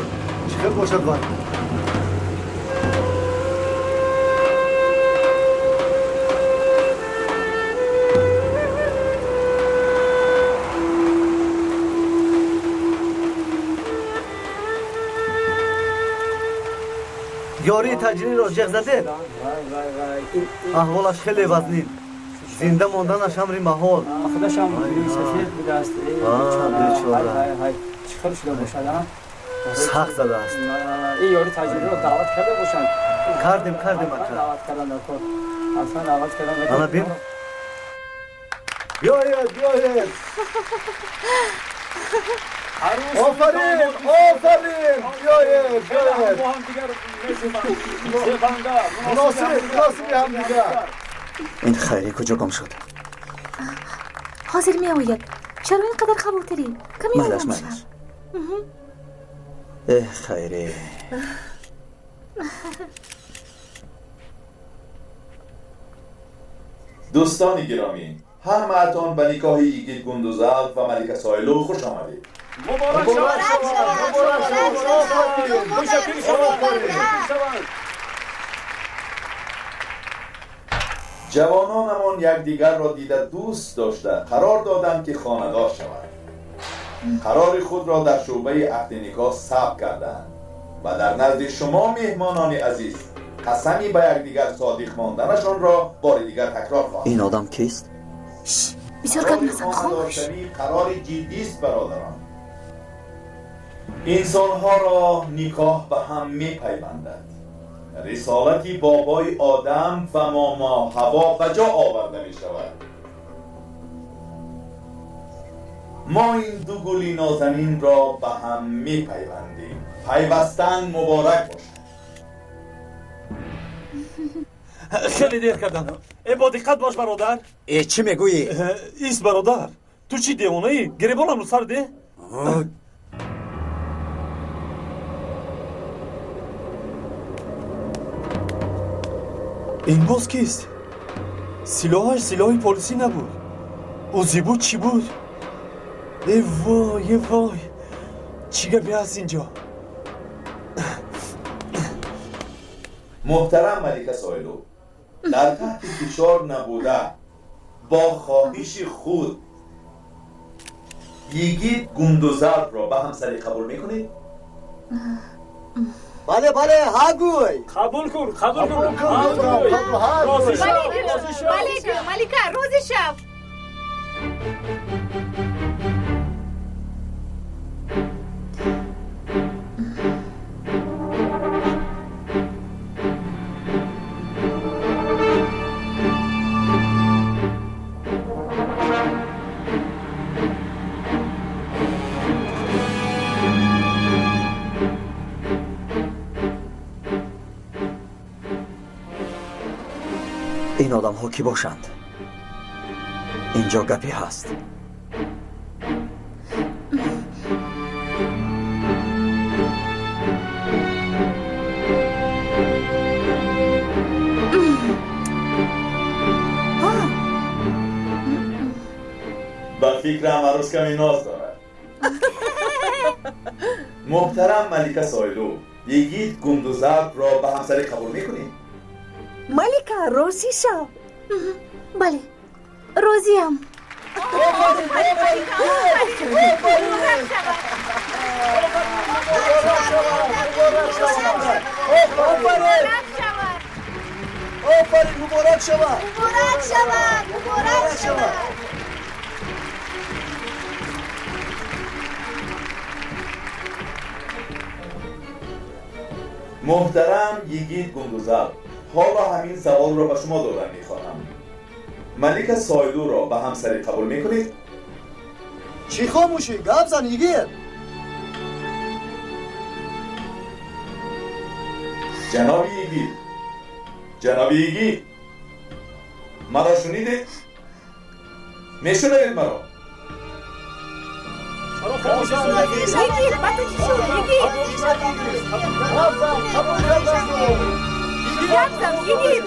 Чӣ хел бошад вай? Ёрии таъҷилиро ҷеғ задед? Аҳволаш хеле вазнин. Зинда монданаш амри маҳол. Худашам сафед будааст. Бечора. Чӣ хел шуда бошад? Сахт задааст. Ин ёри таъҷилиро даъват карда бошанд. Кардем, кардем, ака. Даъват кардан дар кор. Ҳатман даъват кардан. Ана бин. Биёед, биёед. Офарин, офарин. Биёед, биёед. Муносиб, муносиби ҳамдигар. Ин Хайрӣ куҷо гум шуд? Ҳозир меояд. Чаро ин қадар хавотирӣ? Каме майлаш, ором майлаш. шав. Эҳ, Хайрӣ. Дӯстони гиромӣ, ҳамаатон ба никоҳи Йигит Гундузалп ва Малика Сойлу хуш омадед. Муборак шавад! Муборак шавад! Ҷавононамон якдигарро дида дӯст дошта қарор доданд, ки хонадор шаванд. Қарори худро дар шӯъбаи ақди никоҳ сабт карданд ва дар назди шумо, меҳмонони азиз, қасами ба якдигар содиқ монданашонро бори дигар такрор хоҳанд. Ин одам кист? Бисёр гап назан, хомӯш. Хонадоршавӣ қарори ҷиддист, бародарон. Инсонҳоро никоҳ ба ҳам мепайвандад. Рисолати бобои Одам ва момо Ҳаво ба ҷо оварда мешавад. Мо ин ду гули нозанинро ба ҳам мепайвандем. Пайвастан муборак бошад. Хеле дер кардам. Э, бо диққат бош, бародар. Э, чӣ мегӯӣ? Ист, бародар. Ту чӣ, девонаӣ? Гиребонамро сар де. Ин боз кист? Силоҳаш силоҳи полисӣ набуд. Узӣ буд, чӣ буд? Э вой, э вой, чӣ гапе ҳаст инҷо? Муҳтарам Малика Сойлу, дар таҳти фишор набуда, бо хоҳиши худ Йигит Гундузалпро ба ҳамсарӣ қабул мекунед? Бале, бале, ҳа гӯй. Қабул кун, қабул кун. Розӣ шав, розӣ шав. Бале гӯ, Малика, розӣ шав. Ин одамҳо кӣ бошанд? Инҷо гапе ҳаст. Фикрам арӯс каме ноз дорад. Муҳтарам Малика Сойлу, Йигит Гундузалпро ба ҳамсарӣ қабул мекунӣ? Малика, розӣ шав. Бале, розиам. Офарин, муборак шавад! Муборак шавад! Муборак шавад! Муҳтарам Йигит Гундузалп, ҳоло ҳамин саволро ба шумо додан мехоҳам. Малика Сойлуро ба ҳамсарӣ қабул мекунед? Чӣ хомӯшӣ? Гап зан, Йигит! Ҷаноби Йигит, ҷаноби Йигит, маро шунидед? Мешунавед маро? Йигит, ба ту чӣ шуд? Йигит! Гап зан, Йигит!